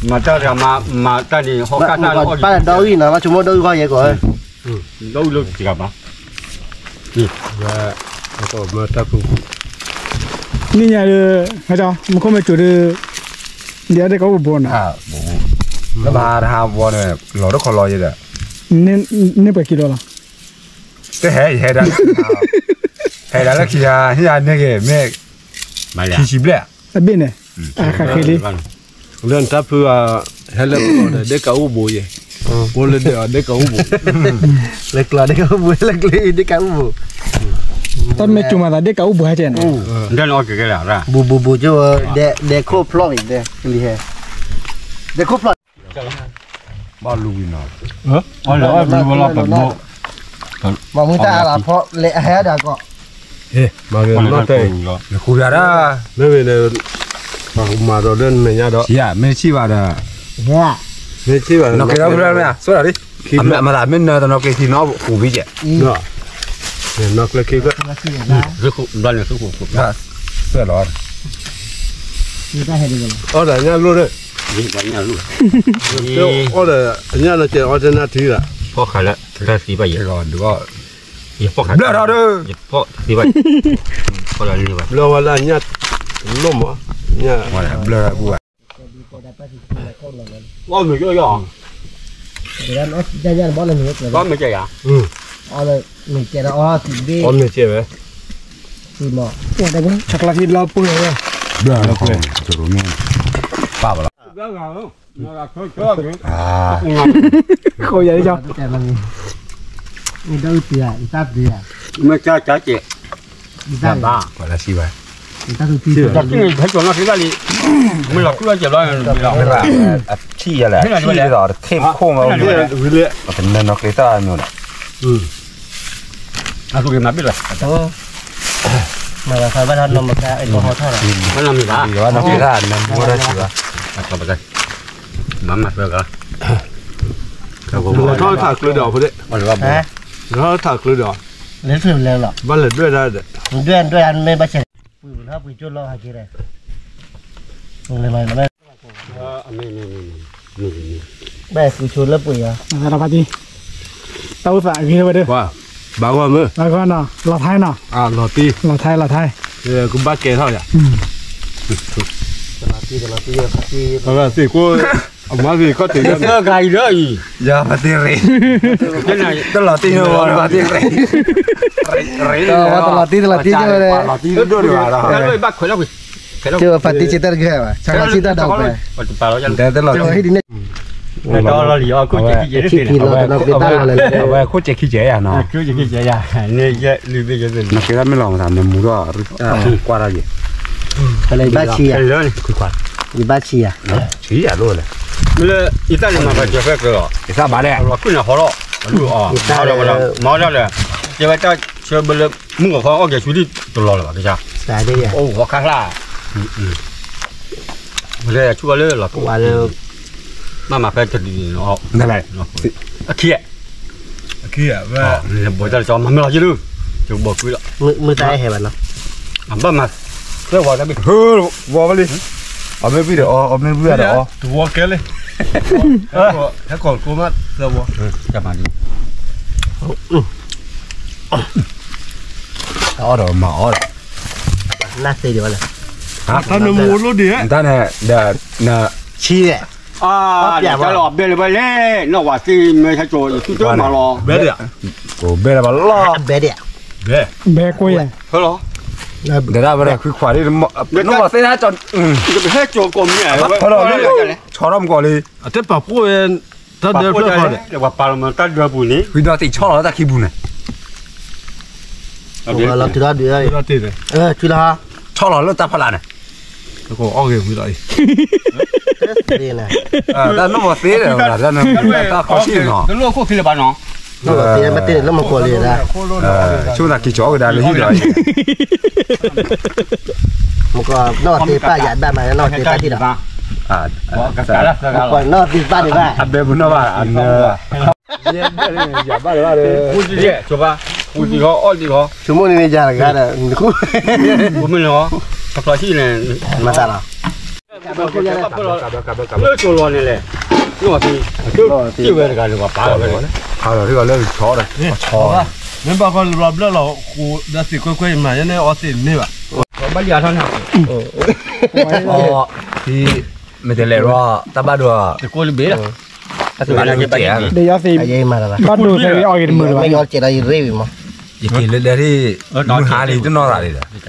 မၤတၢ်တဂၤ မၤတၢ်န့ၣ် ဟီၣ်ကၢ်တၢ်န့ၣ် ဒီအုၣ်နီၤ ဘၣ်ဆိကမိၣ်ဒီအုၣ်ဂီၢ်ယဲကီး ဒီအုၣ်လၢတဂၤဘၣ် နံၤညါဒီး မူခိၣ်မ့ၢ်စိၤဒီး ဒ်အဒဲကအိၣ်ဘိနီၤ လၢမၤတဟးဘီန့ၣ် လီၤတခီလီၤယဲဒီး န့ၢ်ပှဲၤခံလီၤလီၤ တဟဲ ယဟဲဒၣ် ဟဲဒၣ်လၢခံဂၤ ဟံၣ်ဂၤန့ၢ်ဂ့ၤ မ့ၢ် ခံဆံဘျဲၣ် အဘ့ၣ်န့ၣ် အခါဃ့လံ လၢနတၢ်ဖုး ဟဲလၢပျီဒီး ဒဲကအိၣ်ဘိယဲ အိၣ်လၢဒဲအီၤ ဒဲကအိၣ်ဘိ လၢကျီဒဲကအိၣ်ဘိ လၢကျီဒဲကအိၣ်ဘိ တၢ်မ့ၢ်ကၠူၤမၤသးဒဲကအိၣ်ဘိဟဲကဲနီၤ ဘူးဘူးကၠိ ဒဲခိၣ်ဖျီၣ်အံၤ ဒဲလံဟဲ ဒဲခိၣ်ဖျီၣ် ဘၣ်လူဝံၤနီၤ အီၣ်လၢအီၣ်လူဝဲလီၤ ပဒိၣ် မ့ၢ်မုၢ်တၢ်အါလီၤဖီ လဲၤအဟဲဒၣ်ကီး မၤဂ့ၤနီၢ်တဲ နဃုယၤဒၣ် မ့ၢ်ဝံၤန့ၣ် ပှၤကမၤဒီးလၢနမဲာ်ညါဒီး မ့ၢ်ဆံၣ်ဘၣ်ဒီး မ့ၢ်ဆံၣ်ဘၣ် နီၢ်က့ၤဒီးဖုလၢမ့ၢ် ဆိဒၣ်လံ အမၤသးမ့ၢ်နၢၤတနီၢ်က့ၤထံနီၢ်ပူၤဘံၣ်ကဲ နီၢ်က့ၤခံဘၣ် ဘျီန့ၣ်သူၣ်ခိၣ် ဘျီ အီၣ်ဒီးညၣ်လိၣ်ဒီး အီၣ်ဒီးအညၣ်နီၢ်က့ၤအီၣ်တနၢ်ထံဒီး ဖီၣ်ခါလၢ တၢ်သံဘၣ်ယဲ ယဖီၣ်ခါ ယဖီၣ်သံဘၣ် ဖီၣ်လီၤလံဘၣ် ဘျီဝဲလၢအညၣ်လိၣ်မး ညၣ် ဘျီဘၣ် အီၣ်မ့ၤကၠီယီၤ ဘၣ်မ့ၤကၠီယၤ အီၣ်မ့ၤကၠီဝဲ ဆီကျီထံဘျီပှဲၤဝဲ ဘျီလီၤ ပၢ်ဘၣ်လီၤ ဃိယၤလံကီ မ့ၢ်တၢ်အုၣ်တံၤဧါ မ့ၢ်ကၠီကၠီကဲ ယတၢ်ဘၣ် ပှၤလၢစံးဘၣ် ယတၢ်သူၣ်ထံ တၢ်သူၣ်ထံန့ၣ် ဟဲကၠီနီၢ်က့ၤတၢ်လံ မ့ၢ်လီၤထူလီၤစဲးဘျီ အထံၣ်ယၤလဲၣ် အထံၣ်ဒီးတခ့ၣ်ခိၣ်မး ပကနၢၤနီၢ်က့ၤတၢ်မ့ၢ်ဒီး အသူၣ်က့ၤမၤဘၣ်လီၤ မၤဘၣ်သးဘၣ်ထီၣ်နီၢ်မကါ အဲၣ်ကီၢ်ဟီထီၣ်ဒီး ဘၣ်နီၢ်မ့ၢ်ဘၣ် ဘၣ်နီၢ်က့ၤတၢ် နမ့ၢ်ဝဲဒၣ်စံးဘၣ် မၤမၤသၢဂၤ လီၤထီၣ်ထးကျၢဒီးအီၤဖိဒ့ၣ် လီၤထီၣ်ထးကျၢဒီး လဲၤထူလဲၤလီၤ ဘၣ်လဲၤဒွဲၣ်ဒၣ်ဒီး ဒွဲၣ်ဒွဲၣ်မ့ၢ်ဘၣ်ဆဲး ပှ့ၤလီၤပှ့ၤကၠိလီၤဟးက့ၤဒီး လဲၤလီၤ ဘၣ်ဃုဆိလၢပှ့ၤယၤ တၢ်အိၣ်သးအဂ့ၤဝဲဒၣ် ဘၣ်ဂီၢ်မ့ၢ် ဘၣ်ဂီၢ်နီၤ လီၤထဲနီၤ လီၤထဲ လီၤထဲ ကဘၣ်ကဲထီၣ်ယၤ သ့ၣ်ကိး အမၤသ့ၣ်ခီၣ်ထံး သၢဂၤအံၤလၢအံၤ ယၤပတ့ၢ်ရ့ၣ် တလီၤတံၢ်နီၤ ပတ့ၢ်ရ့ၣ် တလီၤတံၢ် တလီၤတံၢ် တလီၤတံၢ် ဘၣ်ခွဲးလီၤကွံာ် ပတ့ၢ်ဆ့တၢ်တဂ့ၤဘၣ် ဆါလီၤဆ့တၢ်ဒၣ်ဝဲ တလီၤတံၢ် လီၤလီၤလီၤလီၤ အဝဲခိၣ်စဲးခံကဲးယၤနီၤ နကဲဒၣ်မ့ၢ်လီၤမသး နမူထီၣ် ကွၢ်တၢ်ယဲ ဘၣ်ဆံယၤ ယဘၣ်ဆံယၤ ဆံယၤလိၣ်လဲၣ် မ့ၢ်လၢ ယသးန့ၣ်မၤဘၣ်စၢၤဖဲကလီၤ ယသးဘၣ်လဲၣ် လီၤခိၣ်န့ၣ်ဟီထီၣ် အဒူၣ်အီၤ မၤထီၣ်လဲၣ် ကဲဝဲတၢ်ဆၢဘၣ်လၢ မုၢ်ကီၤခီအီၣ်ကဲၤဆူဒံၣ်တလီၤလၢၤဘၣ်ကစၢ် အိၣ်ဂီၤခါခါ လၢဆူအီၤလၢလီၤ မ့ၢ်မၤဖဲတဒုန့ၣ် အခံ အခံ ဘိးတၢ်လၢကၠီမၤမ့ၢ်လီၤက့ၤဒု ကဘီကွံလီၤ မုၢ်တၢ်ဟဲဘၣ်နီၤ အဘၣ်မၤ သၢဝီတၢ်ဘ့ၣ် ဝီဝဲလံ အမ့ၢ်ဘုဒီးအီၤ အမ့ၢ်ဘုဒီးအီၤ တဝီကဲလံ ဟဲကီၢ်ကိးမး သၢဝီ တၢ်မၤဒု အီၣ်ဒီးမၤအီၣ်ဒီး နသ့ဒံးဝဲလဲၣ် တၢ်နမူလိၣ်ဒံး တၢ်န့ၣ် ဒီး ဆံး အါ တၢ်လီၤအဘဲလၢၤဘၣ်လဲၣ် နီၢ်ဝၤသ့မ့ၢ်ဟဲကၠီၤ ယသူတၢ်မၤလီၤ ဘဲဒံး ဘဲလၢၤဘၣ်လီၤ ဘဲဒံး ဘဲကွံာ် ဟဲလီၤ ဒီးဒၣ်ဝဲဒၣ်ခွံခွါဒ် နီၢ်ဝၤသ့ဒၣ်ကၠီၤ ဟဲကၠီၤကီၢ်မ့ၢ် ဟဲလီၤ ဆီထီၣ်မကီၢ်လံ အတဲပာ်ဖှိၣ်ဝဲ တၢ်ဒၢဖျၢၣ်ဃီဒီး ပာ်လီၤမးတၢ်ဒၢပူၤန့ၣ် ဝံၤဒီးသ့ၣ်ဆီလီၤတၢ်ခံပူၤန့ၣ် လီၤတုၤထီၣ်ဒုး ထုလီၤ ဆီလီၤလၢတၢ်ဖီလာ်န့ၣ် အီၣ်ဂ့ၤဝံၤလီၤအံၤ တၢ်နီၢ်မီၤသ့ဒီး တၢ်ခီဆံၣ်နီၤ တလိၣ်ခိၣ်ခံလၢၤဘၣ်နီၤ တၢ်မီၤသ့မ့ၢ်တ့ၢ်န့ၣ် လၢမီၤကီၢ်လံဒၣ် ဆိကမိၣ်သးက့ၤကၠီၤကဒါလၢဟံၣ်ဒီး မကီၢ်နီၢ်သ့ပၢ်ယၤဘၣ်မး နီၢ်သ့ပၢ်ထံၣ်ဒီး မကီၢ်နီၢ်သ့ပၢ်ဒံးဘၣ် အဘဲပနီၣ်ဘၣ်အနၢ ဆိကမိၣ်န့ၣ်န့ၣ်ယၤတဂၤဒီး နဃု မ့ၢ်လီၤ တဖျီဟံၣ်န့ၣ် မၤသးလီၤ လၢကၠီၤလီၤန့ၣ်လဲၣ် နီၢ်သ့ ဟ့ၣ်ဝဲတဂၤလၢပှၤပာ်လီၤဝဲ ဟးလီၤလၢကဆီဒီး ဆီ မ့ၢ်ဘၣ်ဃီလီၤဘျၢၣ်လီၤဃိးဒီးသ့ၣ်ကွဲကွဲမး ယဲန့ၣ်အီသ့ၣ်န့ၢ်ဘၣ် ဘၣ်လံအါထီၣ်န့ၣ် အီ မ့ၢ်တလဲၤလီၤ တၢ်ဘၣ်ဒိ တကိးလံဘ့ၣ်လီၤ တၢ်သ့ၣ်ဘၣ်လံကဲ ဒီးယီသ့ၣ် ဘၣ်ဒိဖဲအီဂ့ၤတမုာ်လၢၤဘၣ် ယက့ၤလၢလဲၤထံၣ် မုၢ်ဟါ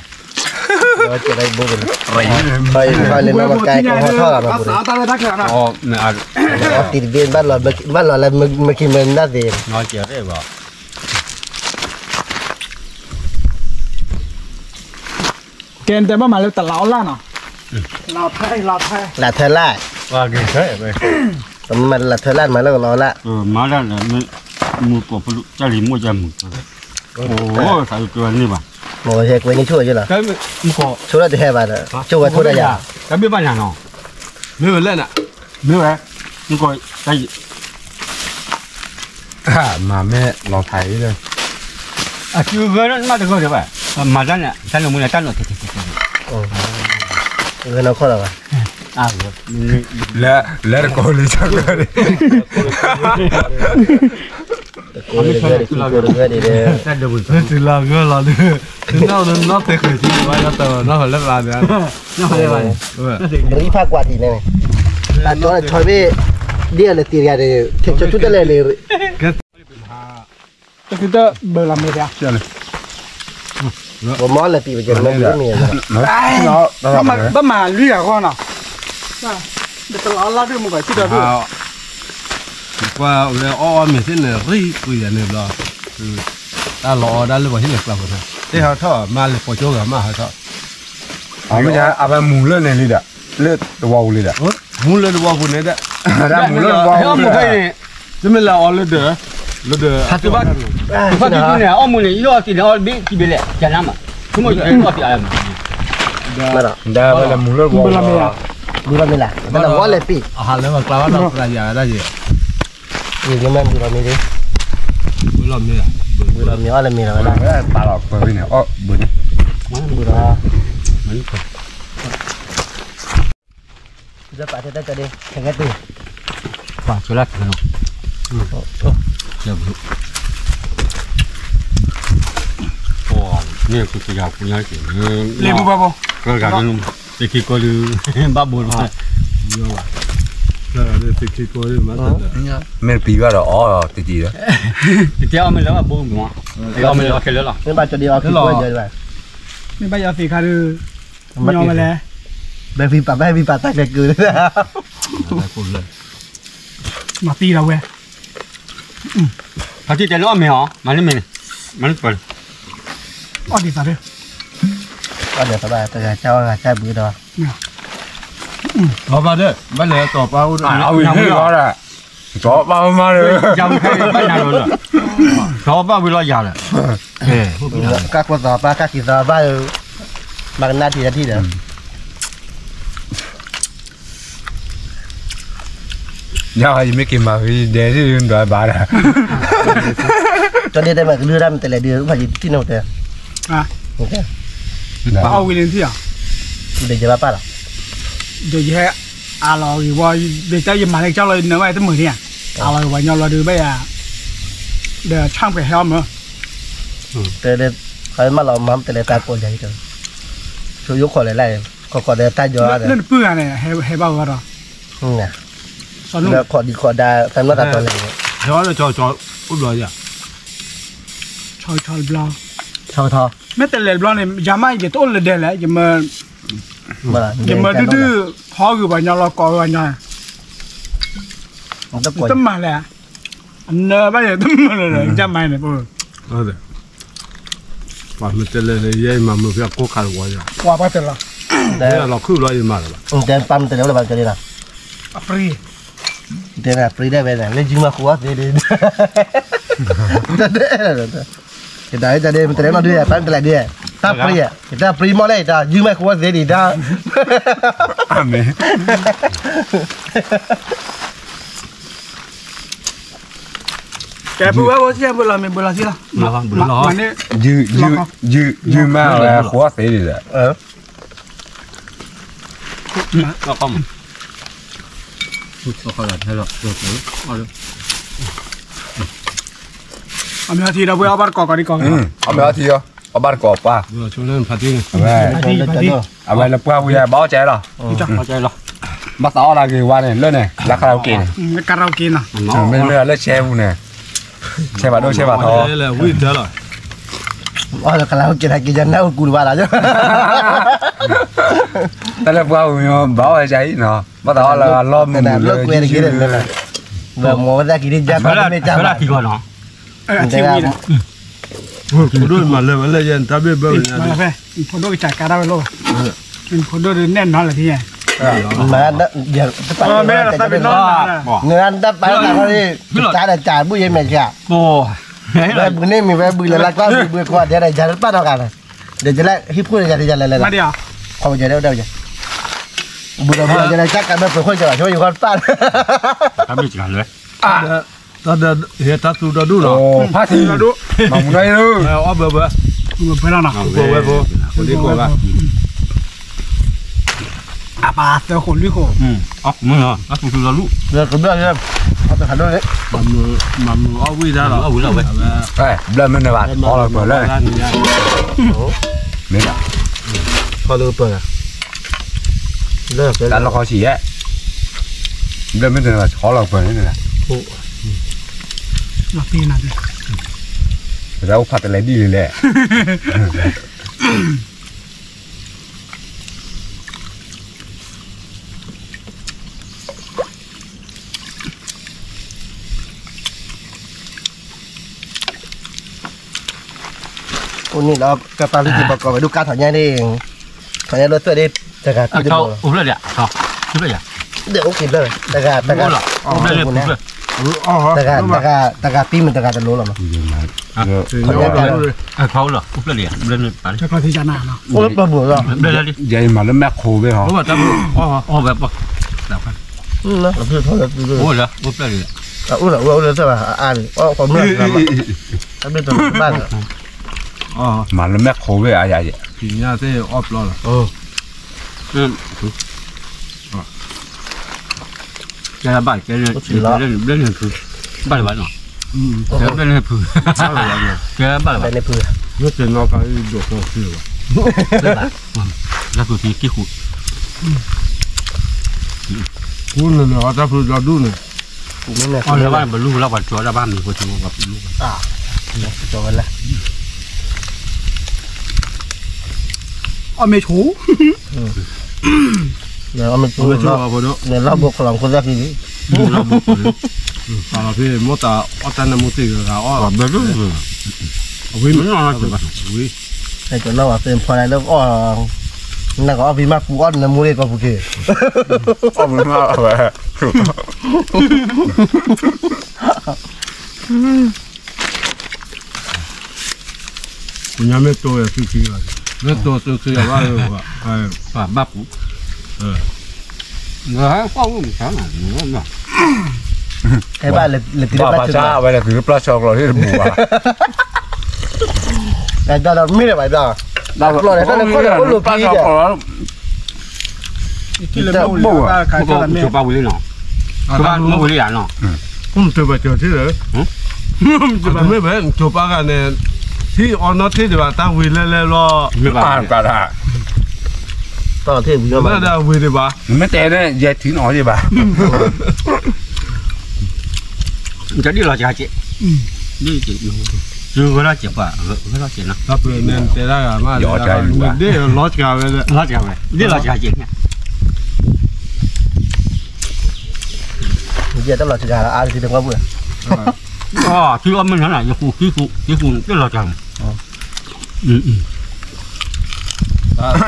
လံတနီၢ်သးလံဒီး လၢနီၢ်ကဲကဟီထီၣ်လီၤ အီတံၤတဘ့ၣ် ဘၣ်လီၤလၢမက့ၤမနၢ်သ့ၣ် ကဲ နတဲဘၣ်မးလၢ တလးအီလၣ်နီၤ, လးထၢလၣ်, မ့ၢ်လးထၢလၣ် မၤလၢကလီလၣ်, မၤလၢ မုၢ်ကိးဖလူ တၢ်လံၤမိၢ်ယါမုၢ်, အိၣ်သးကၢန့ၢ်ဘၣ်, မ့ၢ်ဟဲကွဲန့ၢ်ဆိၣ်ဝဲယလီၤ, ဆိၣ်လၢတဟဲဘၣ်ဒီး ဆိၣ်ဝဲထိၣ်တၢ်ယၤ, တၢ်ဘ့ၣ်ဘၣ်ယၤနီၤ, မ့ၢ်ဝဲလဲၣ်နၤ, မ့ၢ်ဝဲ, မုၢ်ကိးတၢ်ယံၤ မၤမ့ၢ်လီၤဖးအံၤလၢ အစုဂၢၢ်မးတဂၢၢ်ဒီးဘၣ်, မၤတၢ်န့ၣ် တၢ်နမူန့ၣ် တၢ်နီၢ်တဲတဲတဲတဲ, ဂၢၢ်နီၢ်ခီၣ်လီၤဘၣ်, လၢတကိးလံဆၢကၢၢ်န့ၣ်, တကိးလံဆၢကၢၢ်န့ၣ်, တၢ်ဒိၣ်ပူၤ တလီၤဂၢၢ်လီၤဒုး, နီၢ်နီၢ်တဲဃုာ်ထံန့ၣ် ဘၣ်ယီၤတၢ်နီၢ်လၢပျၢ်န့ၣ်, ပရံဖးကွၢ်ထံန့ၣ်, တၢ်ကၠီလၢဆီဘ့ၣ်, ဒ်အလၢသံတဂၤန့ၣ် ထံၣ်ဆိဆူတလဲၣ်န့ၣ် တသုတဘၢလီၤမ့ၢ်ဖဲ, ပမီလဲၤပံာ်ပကဲမ့ၢ်မ့ၢ်, ဘၣ်မၤလွံၢ်ဂၤဃီနီၤ, တလီၤလၢဒုးမ့ၢ်ကွၢ်ဆံးဒီးဒုး, ကွၢ်ဝဲအီၣ်အီၣ်မ့ၢ်သ့ၣ်န့ၣ် ရံၣ်ကွံာ်ယၤန့ၣ်ဘျီ, တၢ်လီၤအီၣ်ဒၣ်လၢပှၤဟံၣ်လၢကျါပူၤန့ၣ် တဟးထီၣ်မၤလၢပှၤကၠိဂၤမးဟးထီၣ်, အဝဲမူလၢန့ၣ်လံဒီး, လၢတဝီပူၤလံဒီး, မူလၢတဝီပူၤန့ၣ်ဒီး, မူလၢတဝီပူၤန့ၣ် တမ့ၢ်လၢအီၤလၢဒၢး, လၢဒၢး, ဖါတံၢ်န့ၣ် အီၣ်မူန့ၣ် ယီၢ်သံန့ၣ် အီၣ်ဘ့ၣ်ကံဘ့ၣ်လဲၣ် ကနါမး, ဆိကမိၣ်ယီၢ်သံအါမး, ဒီးဝဲလၢမူလၢတဝီပူၤ, မူလၢမ့ၢ်လဲၣ်, ဝီလဲၤပံာ်, အဟးလၢပှၤကျါဘၣ်ဒီးပှၤယၤဒၣ်ယဲ, မ့ၢ်မူလီၤမ့ၢ်, မူလီၤမ့ၢ်အီၣ်လၢမ့ၢ်လီၤဝဲဒၣ်, ပာ်လီၤပှဲၤဝဲန့ၣ် အီၣ်ဘၣ်န့ၣ်, မူလီၤ ပာ်ထဲတၢ်ကဒ့, ခဲကဲတုၤ, ပှၤကၠိလၢခဲနီၤ, လၢဘု, န့ၣ်ကစယၤပူၤညါက့ၤ, လ့ဘုဘၣ်ဘီ, ကဂၤကနု, သ့ၣ်ခံကီၢ်ဒုး, ဘၣ်ဘိလီၤ, သ့ၣ်ခံကီၢ်ဒုး, မ့ၢ်ပံၤဘၣ်ဒီးအီၣ်တက့ၢ်ဒီး, တကဲအီၣ်မ့ၢ်လၢဘၣ်ဘိမး, တကဲအီၣ်မ့ၢ်လၢဘၣ်ခဲလၢာ်လီၤ, မ့ၢ်ဘၣ်ကၠီဒ့အီၣ်ခံကီၢ်ဒီး, မ့ၢ်ဘၣ်ယီၤသ့ၣ်ခါဒုး, ညီဝဲလဲၣ်, ဘဲဖံပာ်ဘဲဖံပာ်တၢ်ကဲကုၢ်လၢ မၤသံဒီးဝဲ, ဖါတံၢ်တဲလၢအီၣ်မ့ၤအီၤ, မၤန့ၢ်မ့ၤန့ၣ်, မၤန့ၢ်ပၢၤန့ၣ်, အီၣ်ဒ်သိးဒီး, အီၣ်ဒ်သိးဘၣ်တဂၤကၢ်အီၣ်ဂၤကၢ်ဘုဒီး, ဘၣ်ဒီး ဘၣ်လဲၤတီၤပၢ်အိၣ်ဒီး, အဝံၤဟ့ၣ်လီၤဒီး, တီၤပၢ်မါဒီး, ယဝံၤခဲအံၤဘၣ်နၤလီၤလီၤ, တီၤပၢ်ဝံၤလီၤယၤလီၤ, ကၢ်ခိၣ်သီပၢ် ကၢ်ခံသီပၢ်, မၤကနၣ်ထံတၢ်ထံၣ်ဒီး ယၤယမ့ၢ်က့ၤမၤဂ့ၤဒဲးဒ်ဒွးဘၣ်ဒီး, ကၠီဒ့တဲမ့ၢ်ကလုၢ်တၢ်မတလဲၤဒုး ဖးယံၤတထံၣ်န့ၣ်တဲ, အီၣ်ဝံၤန့ၣ်ထံၣ်ဧါ, ဒီးယဘၣ်ပၢ်လီၤ, ဒီးယဟဲအးလီၤဂ့ၤဝီ, ဒီးတၢ်ယမၤလၢကၠီလီၤနၢ်ဘၣ်တမုာ်န့ၣ်ဧါ, အးလီၤဂ့ၤဝီညီလီၤဒုးဘၣ်ယၤ, ဒီးဆၣ်ပှဲၤဟဲအီၣ်မၢ, တဲ, ခမၤလီၤမၤမတလဲၤတၢ်ကိးယၤ, ဆိယိၣ်ခိးလဲၤလၢ, ခိးခိးဒီးတၢ်ယီၤ, လၢနပုၢ်ဂၤန့ၣ် ဟဲဘၣ်ဝဲဒီး ခိးဒံးခိးဒါ တၢ်နီၢ်တၢ်တီလဲၣ်, အိၣ်ဘျီယၤ, ဆီဆီတဘျီ, ဆီထီ, မ့ၢ်တလဲၤတဘျီန့ၣ် ယၤမးယတအိၣ်လၢဒဲးလဲၣ်, ယမ, ယမၤဒုဒု, ဟီဂုာ်ပှၤညီလီၤကိးဝဲပှၤညီ, တမၤလဲၣ်, အနၢဘၣ်ယတမၤလဲၣ်, ယမၤန့ၣ်, ပှၤမတလဲၤန့ၣ် ယဲယမၤမုာ်ဖဲအကိးခးတဝီယၤ, ပှၤပှၤတလီၤ, လီၤခုၣ်လီၤယမၤလၢၤဘၣ်, ပှၤမတလဲၤလၢၤဘၣ်ကဲဒၣ်လီၤ, အပြံ တဲနၤပြံဒၣ်ဝဲန့ၣ် လၢယုမၤဃူအီၣ်သ့ဒံး, တဒၣ်, တဒၣ်မတလဲၤနီၢ်ဒုး ပၢ်မတလဲၤဒံး, တၢ်ပြံ, တၢ်ပြံမီၢ်လဲၣ် တၢ်ယုမၤဃူအီၣ်သ့ဒံး, တၢ်, အမ့ၢ် ကဲ ပဝဲဖိစံး ပလီၤမ့ၢ်ပလီၤသံလီၤ, ယုမၤဝဲဃူအီၣ်သ့ဒံးဒီး အမ့ၢ်အီထံဒီးပှၤအီၣ်ဘၣ်တကိးကိးဒံးကိး, အမ့ၢ်အီထံဒီး အီၣ်ဘၣ်တကိးပှၢ်, အဝဲလၢပှၢ်ဝံၤ ဘၣ်အီၣ်ကဲလီၤ, ဘၣ်သးအီၣ်လၢဂ့ၤဝါန့ၣ် လၢန့ၣ် လၢ karaoke န့ၣ်, မ့မ့ၢ်လၢဆဲပူၤန့ၣ်, ဆဲဘၣ်ဒိဆဲဘၣ်ထီ, အီၣ်လၢ karaoke န့ၣ် က့ၤယနၢ်အိၣ်ကူတဘၣ်လီၤ, တၢ်လၢပှၢ်ဝံၤ ဘၣ်အီၣ်ဝဲကအံၤနီၤ, ဘၣ်သးအီၣ်လၢအလီၢ်မုာ်လၢ ဝဲမ့ၢ်ဝဲသးက့ၤဒ်ယါ မ့ၢ်တၢ်မၤ ဖိဒိၣ်မၤလၢဝဲလၢယဲ တၢ်ဘ့ၣ်ဘၢဝဲညါ, ဖိဒိၣ်ကစၢ်ကါဒၣ်ဝဲလိၣ်ဘၣ်, ဖိဒိၣ်ဒုးနဲၣ်နီၤလၢၤထံ, မ့ၢ်တပာ်လၢတၢ်ပာ်လၢတၢ်ခီန့ၣ်, ကစၢ်ဒီးကၢ်ဘုၣ်ယဲမဲာ်ဆှး, ဝဲဘုးန့ၣ်မ့ၢ်ဝဲဘုးလၢလၢကျါဘုးဘုးခွါဒဲးဒီးယၤတပာ်နီတဂၤလဲၣ်, ဒီးယလဲၤဟံၣ်ဖိယၤတယၤလဲၤလဲၤလဲၤ, ခီပညီဒီး, ဘုးဒီးဘုးယလဲၤကၢ်ကၢ်ဘၢၣ်ပှဲၤဃိၣ်ကၢ်ဘၣ်ဆိယိၤခီတပာ်, တၢ်ဘ့ၣ်စှၤလၢ တၢ်သူဒီဒူၣ်လီၤ, ဖါထံ, မၤမူနီၤအံၤ, အီၣ်ဘၢဘၢ, ဝဲဖိ, ဖိဒိၣ်ကိးဘၣ်, အပၢ်သၢဃိးလွံၢ်ဃိး, အီၣ်မုၢ်လီၤ, တၢ်သူသူဒီဒူၣ်, မၤမုာ်အီၣ်ဝံၣ်တၢ်လီၤ, အီၣ်ဝံၣ်လီၤဝဲ, ဘျၢမုၢ်နၤဘၣ် ထီလီၤပၢၢ်လၢ, မ့ၢ်ဘၣ်, ထီလီၤပၢၢ်, တၢ်လီၢ်ခီဆံးယဲ, ဘျၢမုၢ်နၤဘၣ်ထီလီၤပၢၢ်န့ၣ်, ပတၢ်အိၣ်ဖးတလဲဒ်လဲၣ်လဲၣ် အိၣ်န့ၣ်လီၤ ကပၢ်လုၢ်က့ၤဘၣ်ကီးဝဲဒိၣ်ကါထီၣ်ညါန့ၣ်, ထီၣ်ညါလၢသွဲၣ်ဒ့, တဂၤ, အိၣ်ဖျၢၣ်လံ, အိၣ်ဖျၢၣ်လံ, တဂၤ, တဂၤ, တဂၤ, တဂၤပံမ့ၢ်တဂၤတလိၤလီၤမး, အိၣ်လၢပျီပူၤလီၤ, ယၤအံၤမၤလၢမဲၢ်ခိးဘ့ၣ်ဟီ, အိၣ်လၢ, အိၣ်လၢသၢၣ်ဘၣ်, အါန့ၣ်, အိၣ်ခိးမုၢ်လၢ်, မၤလၢမဲၢ်ခိးဘ့ၣ်အါယၤ, ကညါသ့ၣ်အီၣ်ပျီလီၤ, ကဲဘၣ်, ဘျဲၣ်န့ၣ်ဖု, ဘၣ်လၢၤဘၣ်နီၤ, ဘျဲၣ်န့ၣ်ဖု, ကဲဘၣ်လၢၤဘၣ်, ဘျဲၣ်န့ၣ်ဖု, ဘၣ်, လၢသူၣ်ထံကံၢ်ဃူ, ဃူန့ၣ်န့ၣ် အတၢ်ဖုဒီဒူၣ်န့ၣ်, အီၣ်လၢဘၣ်ပလူလီၤ ပှၤကၠီတၢ်ဘၣ်မံၤဖိထံဖိပှၤပလူ, ကၠီဝဲလဲၣ်, အီၣ်မ့ၢ်ဆူၣ် အီၣ်မ့ၢ်ဆူၣ်, လၢဘိခီလီၤခိၣ်သၣ်ခံလံ, လၢဘိခီလီၤ ပာ်လီၤဖဲ မိၢ်တၢ်အီၣ်တၢ်နၢမူသ့ၣ်ဂၤဂၤအီၣ်, အဝဲမ့ၢ်အီၣ်, ဝဲ, ကနီၣ်ဝဲသ့ၣ်ဖီဒၣ်လၢအီၣ်, နကအီၣ်ဖဲမး ပူအီၣ်နၢမူသ့ၣ်ကီၢ်ပူၤက့ၤ, အီၣ်မ့ၢ်မးဝဲ ပညါမ့ၢ်တိၢ်ဝဲသုခံဘၣ်, မ့ၢ်တိၢ်သုခံဘၣ်, ပဘၣ်ပူၤ, ဘၣ်ဆါဝဲလၢသုပျၢ်ဆီကျိာ်သ့ၣ်တဘူၣ်ဘၣ်, တၢ်ဒီးမ့ၢ်လၢၤဘၣ်, ပျၢ်ဆီကျိာ်, တၢ်လၢခိၣ်န့ၣ်အိၣ်လိာ်ဖံး, တၢ်ဘိၣ်, ကၠိပာ်ဝံၤလံနီၤ, ကၠိပာ်မ့ၢ်ဝံၤလံဧါနီၤ, မ့ၢ်ဘၣ် ကၠိပာ်ဂၤန့ၣ်, ထံအီနီၢ်ထံၣ်ဒံးဘၣ် တၢ်ဝံၤလဲၤလဲၤလီၤ, မ့ၢ်ဘၣ်, တၢ်ထံၣ်ဝံၤလီၤဘၣ်, ဝံၤဒံးဘၣ်, မ့ၢ်တဲန့ၣ် ယဲထံနီၤဒံးဘၣ်, ကဒ်လီၤစှၤကဲး, ဒ်ကဲး, ဂၢၢ်လီၤစှၤပှၤ, ဂၢၢ်လီၤစှၤနီၤ, တၢ်ပၢၢ်န့ၣ်တဲဒၣ်ဂၤမး, ဒ်လီၤစှၤဝဲ, လီၤစှၤကဲးန့ၣ် ယတၢ်လီၤစှၤလၢအါတထံတကွၢ်ပူၤ, ထံအီၣ်မ့ၢ်နၤ ယဃူ, ထံဃူ, ထံဃူန့ၣ်တလီၤစှၤ,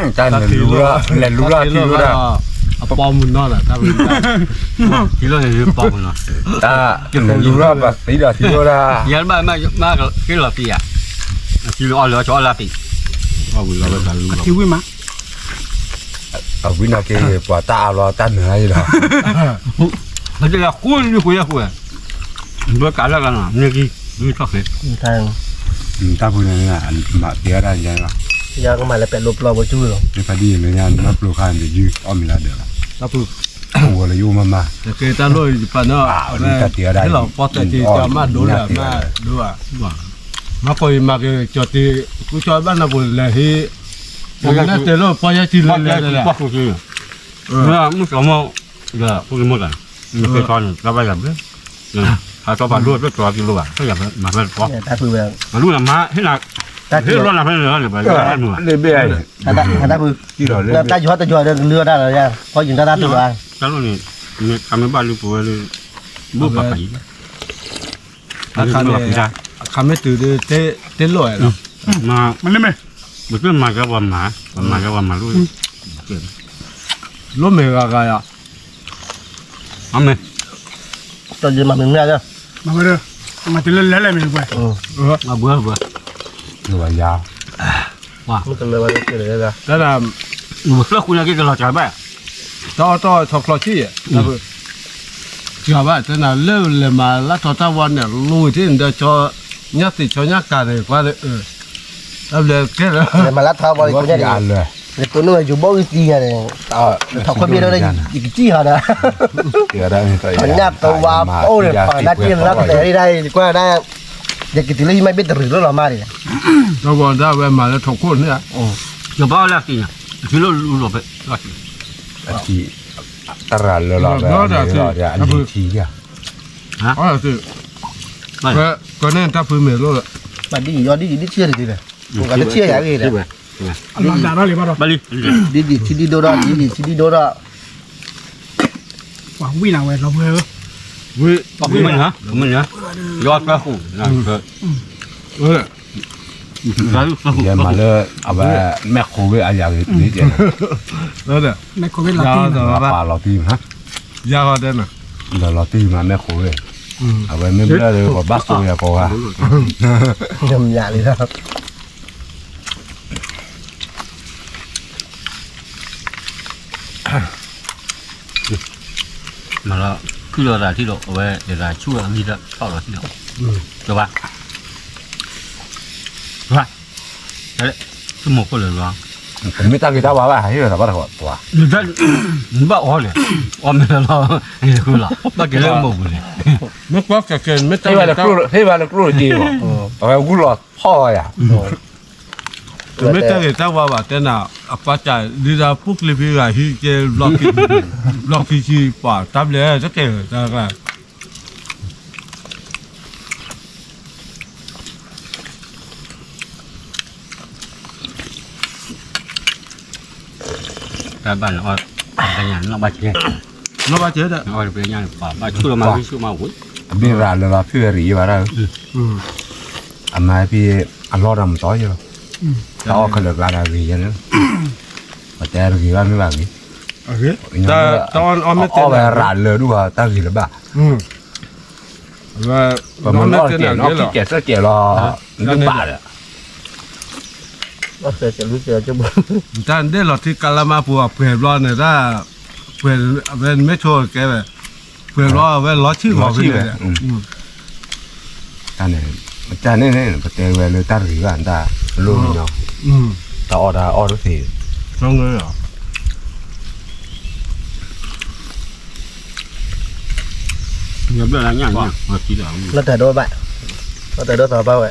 တၢ်လဲၤလူ, လဲၤလူလီၤထံလီၤဒၣ်, အပီမုၢ်နီၢ်လီၤ, ထံလီၤန့ၣ်ပီမုၢ်နီၢ်, တၢ်လဲၤလူလီၤပသံဒီးထံလီၤဒၣ်, ယဘၣ်မၤက့ၤလီၤသံဧါ, ထံလီၤအီၣ်လၢအီၣ်လၢသံ, ထံဝံၣ်မး အဝံနာ်က့ၤ ပှၤတၢ်အါဘျီတၢ်နၢၤအံၤလီၤ, ပတဂၤဃူလံဃူယဲဃူ, ဘၣ်ကးလၢကနီၤ န့ၢ်ကံ, မ့ၢ်ထီၣ်ဃဲ, တၢ်ဖုန့ၣ် မၤတ့အီၣ်တၢ်ယါလီၤ, ယကမၤလၢပဲာ်လိပျီပူၤကၠူလီၤ, ဖးဒ်အံၤလၢညါ နၢ်ပျိခါန့ၣ် ယုၢ်အီၣ်မ့ၤလၢဒၢးလီၤ, တၢ်ဖု, အိၣ်ဝဲလၢယအိၣ်မးမး, တၢ်လီၢ်ယပာ်န့ၣ်, ဟဲလီၤပီၣ်တဲာ်က့ၤ ကၢ်မးဒိလၢမးဒိဧါ, မၤကိးယမၤက့ၤ ကၠီၤတ့, ဃုကၠီဘၣ်နၢ်ပူၤလဲၤဟ့ၣ်, နတဲလၢပီၢ်ယဲၢ်ထံလၢလဲၤလဲၤ, မုၢ်ကီၤမီၢ်, ဒီးဖိကမီၢ်တၢ်, နကဲထီန့ၣ် တၢ်ဘၣ်ယၤဘျဲ, ဟးထီၣ်ပှၤဒိၣ်တၢ်တြီကံလိဘၣ် တၢ်ယၤမၤဖဲတြီ, မၤလူၢ်နမါဟ့ၣ်နၤ, ဟ့ၣ်လီၤနၤဖဲန့ၣ်လီၤန့ၣ် ပှၤယၤမုာ်ဘၣ်, တၢ်ဖု, တၢ်ယွၤတယွၤဒီးကလုၢ်တၢ်လီၤယၤ ခီယုၢ်တၢ်တၢ်တူၢ်ဘၣ်, တၢ်လီၢ်န့ၣ်, မ့ၢ်ခါမ့ၢ်ဘၣ်လၢပဝဲလၢ, ဘိၣ်ပာ်ပာ်ယံၤ အခါန့ၣ်, အခါမ့ၢ်တုၤဒီး, တလိၣ်လီၤ, မ့ၢ်, ပတမၤကဲပှၤမၤ, ပမၤကဲပှၤမၤလိ, လိၣ်မ့ၢ်ဂၤဂၤယၤ, မ့ၢ်, တၢ်ယမၤမ့ၢ်မ့ၢ်, မၤဝဲဒီး, မၤတုၤလၢလဲၤလဲၤမ့ၢ်ကွဲ, မၤဘှဲဘှဲ, ယၤ, တၢ်, မ့ၢ်တလၢဝဲ, တၢ်, မ့ၢ်ဖျၢၣ်ဃုန့ၣ်က့ၤကလီၤစှၤဘၣ်, တၢ်အီၣ်တၢ်အီဆီချီဆံၣ်, စှၤဘၣ် တဲနၤလၢလဲၤမၤလၢထီတၢ်ဝါန့ၣ် လိၤဝံၤထံၣ်န့ၣ်ဒီး ဆီညၣ်သ့ၣ်ဆီညၣ်ကၤန့ၣ် ကွၢ်, တၢ်ဘျဲကဲလၢ, လဲၤမၤလၢထီဝါလံ ယတိၢ်နီၣ်ဝဲယိၤဘီၣ်ဂံၢ်သံယၤန့ၣ်, ထီၣ်ခီၣ်ဘ့ၣ်ဒီး ယကစံၣ်ဟီဒီး, ဆီညၣ်သဝါအိၣ်န့ၣ် ပှၤနၢ်က့ၤလၢကတဲာ်ဒၣ်အံၤ ကွၢ်ဒၣ်, ယက့ၤတုၤလၢယမ့ၢ်ဘ့ၣ်တရံးလၢလီၤမးန့ၣ်, ဒီးဝဲဒၣ်ဝဲမၤလၢထီခိၣ်န့ၣ်, ယဘၣ်လၢအသံၣ်ညါ, အသံလၢလူလီၤဖဲ, အသံၣ်, တရၤလၢလီၤ, အလံၤထံယၤ, ကန့ၣ်တၢ်ဖုမ့ၢ်လိၣ်လီၤ, ဒ်ယီၤဒ်ယံၤဒ်ဆံးတက့ၢ်ဒီး, ကတဆံးယၤဂ့ၤဒီး, ဒ်ယံၤထံဒ်ဒိၣ်ဒီး ဒ်ယံၤထံဒ်ဒိၣ်ဒီး, ပှၤဝံၣ်နၤဝဲလီၤပှဲၤဧၢ, ဝံၣ်, မ့ၢ်, ယွၤသၢဃူ, ယဲမၤလၢ, အဝဲ, မဲာ်ခိၣ်ဝဲအယၤဂ့ၤ, မဲာ်ခိၣ်ဝဲလီၤတံၢ်, ပာ်လီၤတံၢ်မး, ယၤဂီၤတဲနၤ, လီၤတံၢ်မးမဲာ်ခိၣ်ဝဲ, အဝဲမ့ၢ်ဘျၢလၢပဘၣ်သိၣ်ဝဲကိးဂၤ, ယၤလံလီၤ မၤလီၤ, ခုၣ်လီၤသးထံၣ်ဒီး အဝဲယသးဆူၣ်အဂံၢ်ထီၣ်လီၤထံၣ်ဒီး, ကဘၣ်, ကဘၣ်, ဆိကမိၣ်ခိၣ်လၢာ်လီၤ, မ့ၢ်တၢ်ဂ့ၤတၢ်ဝါဘၣ် ဟ့ၣ်လီၤသးဘၣ်တခီ, နဘၣ်အီၣ်လဲၣ်, အီၣ်မ့ၢ်လီၤ, ဃုလီၤ, ဘၣ်က့ၤလၢမိၢ်ပူၤန့ၣ်, မ့ၢ်ကွၢ်ကဲကဲ မ့ၢ်တၢ်ဂ့ၤတၢ်ဝါ, ဟ့ၣ်ဘၣ်လၢကျိၣ်တက့ၢ်ဘၣ်, အဝဲဂုၢ်လီၤဖီၣ်ယၤ မ့ၢ်တၢ်ဂ့ၤတၢ်ဝါဘၣ်တဲနၤ, အပၢ်စၢ်လံတၢ်ပူၤကျ့ဖံဂၤဟံးကဲ, ဘျီခံဆံပှၤတၢ်ဘျဲၣ်တကဲၢ်တၢ်ကျါ, တၢ်ဘၣ်န့ၣ်အီၣ်, နီၢ်ဘၣ်ကဲ, နီၢ်ဘၣ်ကဲဒီး, အီၣ်တပှဲၤညါန့ၣ် ပှၤဘၣ်ဆူၣ်လီၤမၤဝံၤဆူၣ်မၤဝံၤ အဘ့ၣ်ရၤလၢၤလီၤ ဖုၣ်ဝဲရံးယဲဘၣ်ဒၣ်, အမၤဖဲ အလီၢ်ဒီးမတီၤယဲလီၤ, တၢ်အီၣ်ခဲလၢာ်ကျါဒီးဂ့ၤယဲန့ၣ်, ပတဲတဂ့ၤဘၣ်မ့ၢ်ဘၣ်ဂ့ၤ, အီၣ်ဝဲရၤလၢၤဒူၣ်ဘၣ် တၢ်ဂ့ၤလၢၤဘၣ်, ပမၤလီၢ်တကဲးလီၤ ခံကဲးသၢကဲးလီၤ, ဒုးပာ်ဒီး တၢ်ဒဲလီၤထံကလါမါပူၤအပှဲၤဘျီန့ၣ် တၢ် ပှဲၤ အဝဲမ့ၢ်ဆိကဲဝဲ, ပှဲၤဘျီအဝဲလီၤဆံၣ်ဂီၤဖဲန့ၣ်, တၢ်န့ၣ် တၢ်န့ၣ်န့ၣ် ပတဲဝဲလၢတၢ်တဂ့ၤဘၣ် တၢ်လိၣ်ညီ, တၢ်အီၣ်တၢ်အီၣ်တသ့, လီၤတၢ်ဒိဘၣ်, လီၤတၢ်ဒိသးဘၣ်ဝဲ,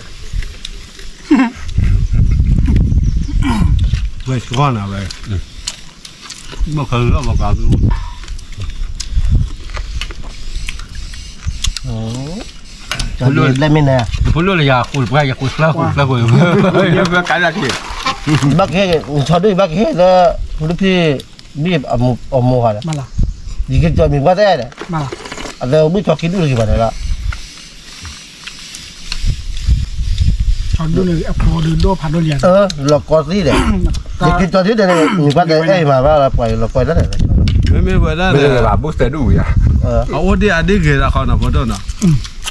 ဝဲဆှီနၤဝဲ, ဘၣ်ခဲလၢာ်ဘၣ်ကး, ဘျဲၣ်မ့ၢ်န့ၣ်, ဖိဒိၣ်လၢယၤဃိတပှၢ် ယဃိတပှၢ်ဃိတပှၢ်ဃိ, ဘၣ်ကဟဲ, ဆီဒိၣ်ဘၣ်ကဟဲလၢ, ဖိဒိၣ်ဖံး, ဘ့ၣ်အမိၢ်ဃီဒီး, ယကကီၤမံၤပှၢ်တဲဒီး, အဝဲဘုၣ်ဆီခံဒူၣ်တဂ့ၤဘၣ်န့ၣ်လီၤ လီၤကီသံဒီး, ယကကီၤသံဒီး, မ့ၢ်ဘၣ်ဒီးအဲၣ်မၤဘၣ်လီၤ ပှၤလီၤကီတၢ်န့ၣ်, မ့မ့ၢ်ဝဲဒၣ်န့ၣ်, ဘၣ်ဘုၣ်သဲဒူၣ်ဝံၤယါ, အအိၣ်ဒံးအဒ့ဂ့ၤတခီနီၤ ဖိဒိၣ်နီ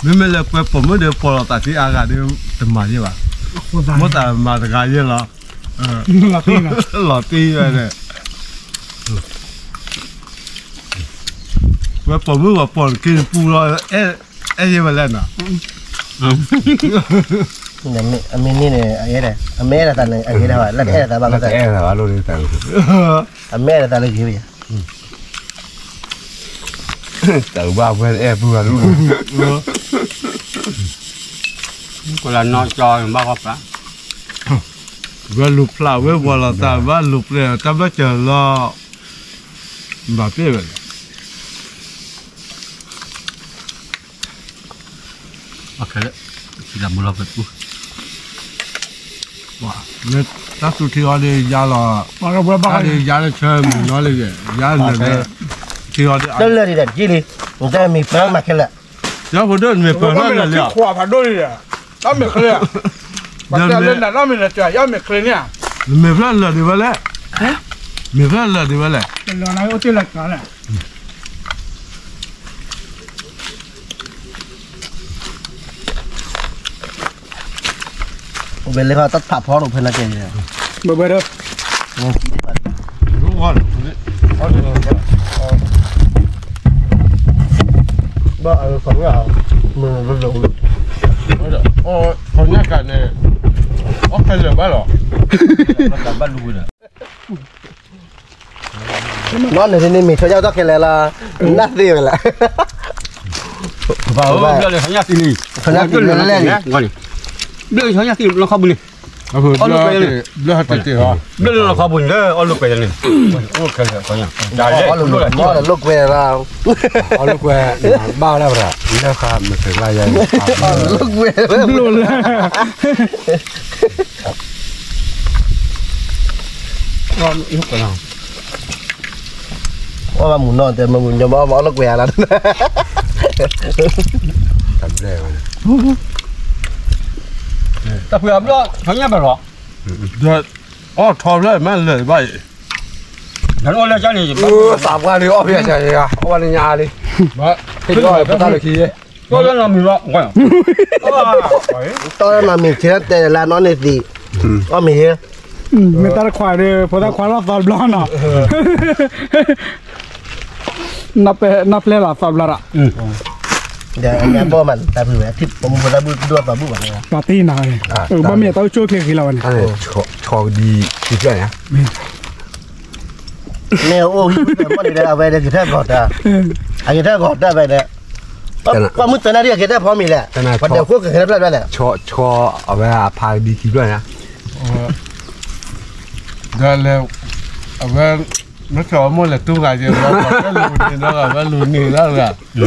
ၤ, မ့မ့ၢ်လၢကွဲပိာ်မုၣ်ဒီးပိာ်လီၤသးသံအါဂၤဒီး, တမၤယဲဘၣ်, မိၣ်သးမၤတဂၤယဲလီၤ, လီၤတံၢ်ဝဲန့ၣ်, ကွဲပိာ်မုၣ်ဂီၤပိာ်နက့ၤပူလီၤ, အဲၣ်ယဲဝဲလဲၣ်နီၤ အမ့ၢ်န့ၣ်န့ၣ် အအဲၣ်ဒၣ်, အမ့ၢ်အဲၣ်ဒၣ်သးန့ၣ် အဂ့ၤဒၣ်ဘၣ်, လၢတအဲၣ်ဒၣ်သးဘၣ်မ့ၢ်သး, အမ့ၢ်အဲၣ်ဒၣ်သးလၢဂ့ၤဝဲယါ, တၢ်ဘၣ်ဝဲအဲၣ်ပုၢ်ဂၤလူ, ကလၢနီၢ်ကၠီဘၣ်ဃီပျၢ်, ဝဲလူၤဖျါဝဲပှၤလီၤသးဘၣ်လူၤပျဲၢ်တၢ်ဘၣ်စၢၤလီၤ, ဘၣ်ပျဲၢ်ဝဲလဲၣ် အခဲလၢာ်, ထံလၢမူလီၤပှဲၤပူၤ, တၢ်သူထံအီၤဒ်ယါလီၤ, တၢ်ဒ်ယါလၢဆၢမုၢ်နီၤလံ, ယါလၢ, ထံအီၤဒ်, တလၢာ်ဒ်ဒီးကံလံ, နတမံၤဖျၢၣ်မၤခဲလၢာ်, ယဖိဒိၣ်နမံၤဖျၢၣ်လၢာ်လံ, တၢ်မ့ၢ်ချ့, ပှၤတဲလၢနတၢ်မ့ၢ်လၢာ်, ယမ့ၢ်ချ့န့ၣ်ဧါ, မ့ၢ်ဖျၢၣ်လၢာ်ဒ်ဝဲလဲၣ်, မ့ၢ်ဖျၢၣ်လၢာ်ဒ်ဝဲလဲၣ် ဝဲလၢတၢ်ဖးဖီရိၣ်ဖဲနကဲ, ဘၣ်ဘၣ်ဒီး, ဘၣ်အသးဝဲ, မ့ၢ်လၢလၢ, အီၣ်ညၣ်ကးန့ၣ်, အီၣ်ဖဲလၢာ်ဘၣ်လီၤ, ဘၣ်လူဝဲဒီး နီၢ်န့ၣ်န့ၣ်မ့ၢ်ဆီညၣ်တၢ်ခဲလၢာ်လီၤ, နၢ်သ့ဝဲလၢ, ဘၣ်, ဘျၢလၢဆီညၣ်သံန့ၣ်, ဆီညၣ်သံလၢလဲၣ်န့ၣ်, ဘျၢလၢဆီညၣ်သံလီၤခီပူၤန့ၣ်, အီၣ်လိာ်ကွဲန့ၣ်, ဘျၢလၢလီၤခီပူၤန့ၣ်လၢအီၣ်လိာ်ကွဲန့ၣ်, အီၣ်လိာ်ကွဲလီၤ, အီၣ်လိာ်ကွဲ, ဘၣ်ဝဲဒၣ်ပှၤ, လၢခါမ့ၢ်တဂၤယဲ, အီၣ်လိာ်ကွဲ, ဘျၢလၢ အီၣ်ဘၣ်မုၢ်နီၢ်တဲ မ့ၢ်မုၢ်ညီဘၣ် အီၣ်ဘၣ်အီၣ်လိာ်ကွဲလီၤ, တၢ်ဖုးအဘျီ ဆီညၣ်ဘၣ်လီၤ, အီၣ်ထီဖျၢၣ်မ့ၢ်လၢာ်ဘၣ်အံၤ, သးပှၢ်လံ အီၣ်ဖဲအဆၢ အီၣ်ဘၣ်လၢညါအါလံ, ဟ့ၣ်လီၤပတၢ်လၢခံယဲ တီလၢနီၢ်မံၤလီၤ, တီလၢနီၢ်မံၤ ဆဲတဲလၢနီၢ်န့ၣ်သံ, အီၣ်မ့ၢ်ဟဲ, မ့ၢ်တၢ်တခွါဒီး ဖိသၣ်ခွါလီၤသီတဘျီနီၤ, နီၢ်ပျဲၢ်လီၤသီတဘျီဒီး, ဒီးဘီမးတၢ်ဖုးဝဲ ထံၣ်ပမူဖိသၣ်ဘုၣ်ဒိၣ်သီဘူၣ်ဘၣ်, ပှၤတံၢ်နီၤ, ဘၣ်မ့ၢ်တၢ်အိၣ်ဆိၣ်ချ့ချ့လီၤဝဲန့ၣ်, ဆီကဒံခံဖျၢၣ်န့ၣ် မ့ၢ်အိၣ်ဟံၣ်မ့ၢ်န့ၣ်ဒီး အဝဲဒၣ်ဂ့ၤထၢၣ်ဂီၤတၢ်, အဂ့ၤထၢၣ်ဂီၤတၢ်ဝဲဒီး, ပှၤမုၢ်တနၢ်ဒ်အဂ့ၤထၢၣ်ဖီမ့ၤလဲၣ်, ပှၤဒဲးဃိကဂ့ၤထၢၣ်ဖျၢၣ်လဲၣ်, ဆီအဝဲအဖါကဒံခံဖျၢၣ်န့ၣ်, ဒီးလဲၤ, အဝဲ, မ့ၢ်ဆီမိၢ်လဲၤတူၢ်ဂၤယဲၢ်လီၤ ပှၤကလူၤန့ၢ်ဒီးဂၤဝဲလူၤန့ၢ်လီၤဂၤ, လီၤ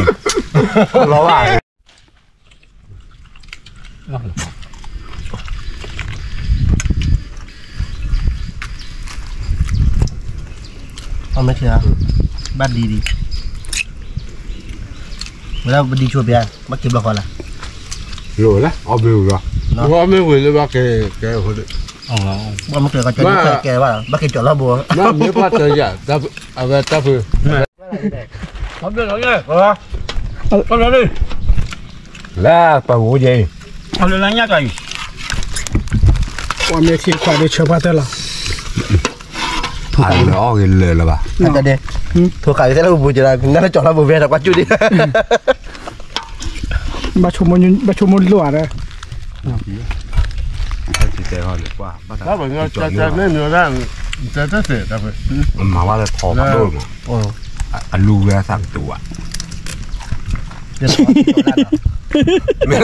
ဘၣ် အမ့ၢ်ထံၣ်ဧါ, ဘၣ်ဒံဒံ လၢပဒံဆိပျါ ဘၣ်က့ၤဘျီဃီလၢ လိၤလၢ အီၣ်မ့ၢ်ဝံၤလီၤ အီၣ်မ့ၢ်ဝံၤလၢဘၣ်က့ၤကဲဃိဒီး ဘၣ်မ့ၢ်ကဲကဲဘၣ် ဘၣ်က့ၤကၠီၤလီၢ်ဘိ မ့ၢ်ပှၤတယၤ အဝဲတၢ်ဖု လၢပှၤဝူယဲအံၤ ပှၤမ့ၢ်ထံခွါဒ်ဆၢပှၢ်တၢၢ်လီၤ အလၢအီၣ်ဂ့ၤလၢာ်လၢၤဘၣ် ထိးဃာ်က့ၤသဲလၢပပူၤကဒီး နလၢကၠီၤလီၢ်ဘိဖဲဒီးကွၢ်ကၠူၣ်ဒံး ဘၣ်ဆိကမိၣ်လိၣ်ဧါဒီး မၤဝဲလၢထီဖးဒိၣ်မး အလူဝဲအသးကတူၢ်ဘၣ် မ့ၢ်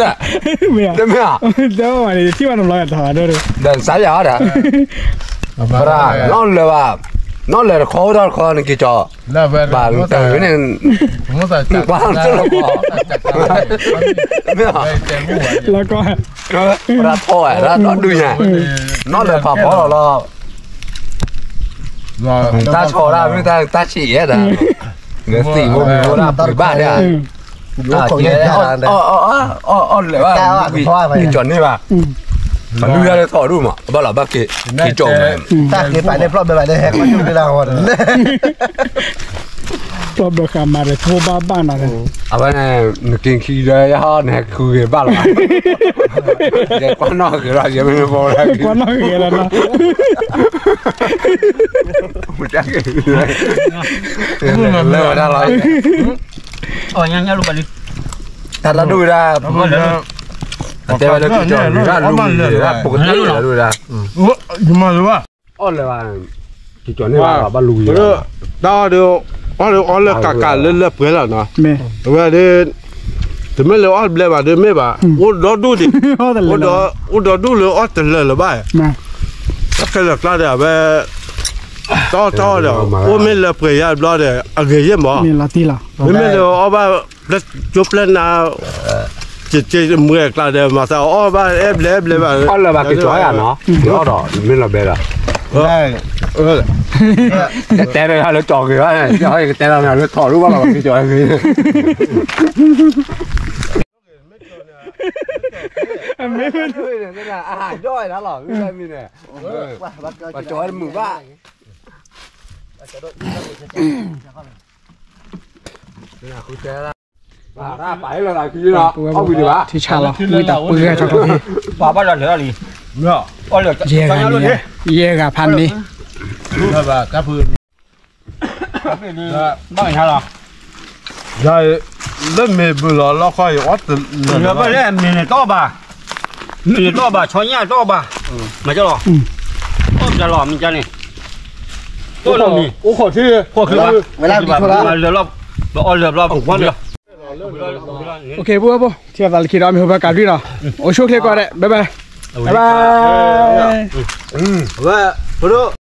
မ့ၢ် တမ့ၢ် ထံၣ်ဘၣ်နဘျီထီဖးဒိၣ်ဒီး ဒီးစါယၤအီၤဒီး ဘၣ် နီၣ်လဲၤဘၣ် နီၣ်လဲၤတခီအိၣ်ထီၣ်တခီနက့ၤကၠီၤ ဘၣ်တၢ်ဝဲန့ၣ် နကွၢ်လီၤလၢကီၢ် လၢကီၢ် ပရၤထီၣ်ဝဲ ရၤဒီဒူၣ်ညါ နီၣ်လဲၤဖးဖီလီၤလီၤ တၢ်ဆီၣ်ဒၣ်မ့ၢ်တၢ်ဆံးယဲဒၣ် နသံၣ်ဖိမ့ၢ်ဖိဒၣ်ပှ့ၤဘၣ်ဒၣ် အီၣ်လဲၤဘၣ် က့ၤကၠီၤန့ၢ်ဘၣ် ပလူၤယၤလၢထီၣ်ဒိၣ်မး ဘၣ်လီၤဘၣ်က့ၤ က့ၤကၠီၤမး တၢ်က့ၤပာ်န့ၢ်ဖျီၣ်ဘၢဘၣ်န့ၣ် ဟဲကွၢ်ကၠူၣ်က့ၤလၢအဂီၢ် ဖျီၣ်ဘၢဃာ်မၤဒီး ထိဘၣ်ဘၣ်နီၤ အဝဲန့ၣ် နက့ၤခံဒီးယဟီ နဟဲဃုဂ့ၤဘၣ်လီၤ ယကွၢ်နီၣ်ဂ့ၤလီၤ ယမ့ၢ်ဘီလၢ ကွၢ်နီၣ်ဂ့ၤလီၤနီၤ လၢဝဲဒၣ်လီၤ အီၣ်ညါညါလိာ်ဘၣ်လံ တၢ်လၢဒိၣ်ဝဲဒၣ် အတဲဝဲလၢက့ၤကၠီၤ ပကတဲလၢဒိၣ်ဝဲဒၣ် ယမၤလၢၤဘၣ် အီၣ်လဲၤဘၣ် က့ၤကၠီၤန့ၢ်ဘၣ် ဘၣ်လူၤယၤ တၢ်အီၣ်ဒီး အီၣ်ဒီးအီၣ်လၢကးကးလၢလၢပှဲၤလီၤနီၤ အဝဲဒၣ် တမ့ၢ်လၢအီၣ်ဘျဲဘၣ်ဒီးမ့ၢ်ဘၣ် အိၣ်ဒီဒူၣ်ဒံး အိၣ်ဒီဒူၣ်လၢအီၣ်တလၢာ်လၢၤဘၣ် တၢ်ခဲလၢာ်ကျါဒီး အဝဲ တၢ်အီၣ်တၢ်အီဒီး အိၣ်မ့ၢ်လၢပှဲၤယါဘျီဒီး အဂ့ၤယဲၢ်မး မ့မ့ၢ်လၢအီၣ်ဘၣ် လၢကၠိပျဲနါ က့ၤက့ၤမွဲကျါဒီး မၤသးအီၣ်ဘၣ်အဲၣ်ဘျဲဘျဲဘၣ် အီၣ်လၢၤဘၣ်က့ၤကၠီၤယၤနီၤ က့ၤအီၣ်ဒီးမ့ၢ်လီၤဘဲဒီး ကတဲဒီးလၢကၠီၤဂ့ၤဘၣ် ကတဲဒီးလၢထီၣ်ဒိၣ်ဘၣ်လီၤ က့ၤကၠီၤဂ့ၤ မ့ၢ် အဟးဒီးဝဲဒၣ်လီၤ မ့ၢ်န့ၣ် ပှၤကၠီၤဝဲတမုာ်ဘၣ် ပာ်လီၤ ထံဆၣ်လီၤ ဝံသးပှဲၤဂၤထီၣ်ထီၣ် ပှၤဘၣ်ဒီးလၢာ်လီၤလံ ယဲၢ်ဂၤန့ၣ် ယဲၢ်ဂၤဖးန့ၣ် ဘၣ်လီၤ လၢမ့ၢ်ဘုလီၤလီခီအံၤ အီၣ်တလၢာ်လၢၤဘၣ် မ့ၢ်န့ၣ်တအီၣ်ဘၣ် မ့ၢ်န့ၣ်တအီၣ်ဘၣ် ဆီညၣ်တအီၣ်ဘၣ် မၤကလီၤ အီၣ်ကလီၤ မ့ၢ်ကန့ၣ် တအိၣ်လီၤမ့ၢ် အိၣ်ခိးထံ ခိးခံဘၣ် မၤလၢာ်လီၤ ပအီၣ်လၢာ်ဘျီ ပကွၢ်လီၤ OK ပူဖိ ထံၣ်သးလၢခံဒီး မ့ၢ်ဟိုဘၢကးဒွံၣ်နီၤ အိၣ်ဆူၣ်ချ့ကီးဒဲး bye bye bye bye ဝဲ ပဒိၣ်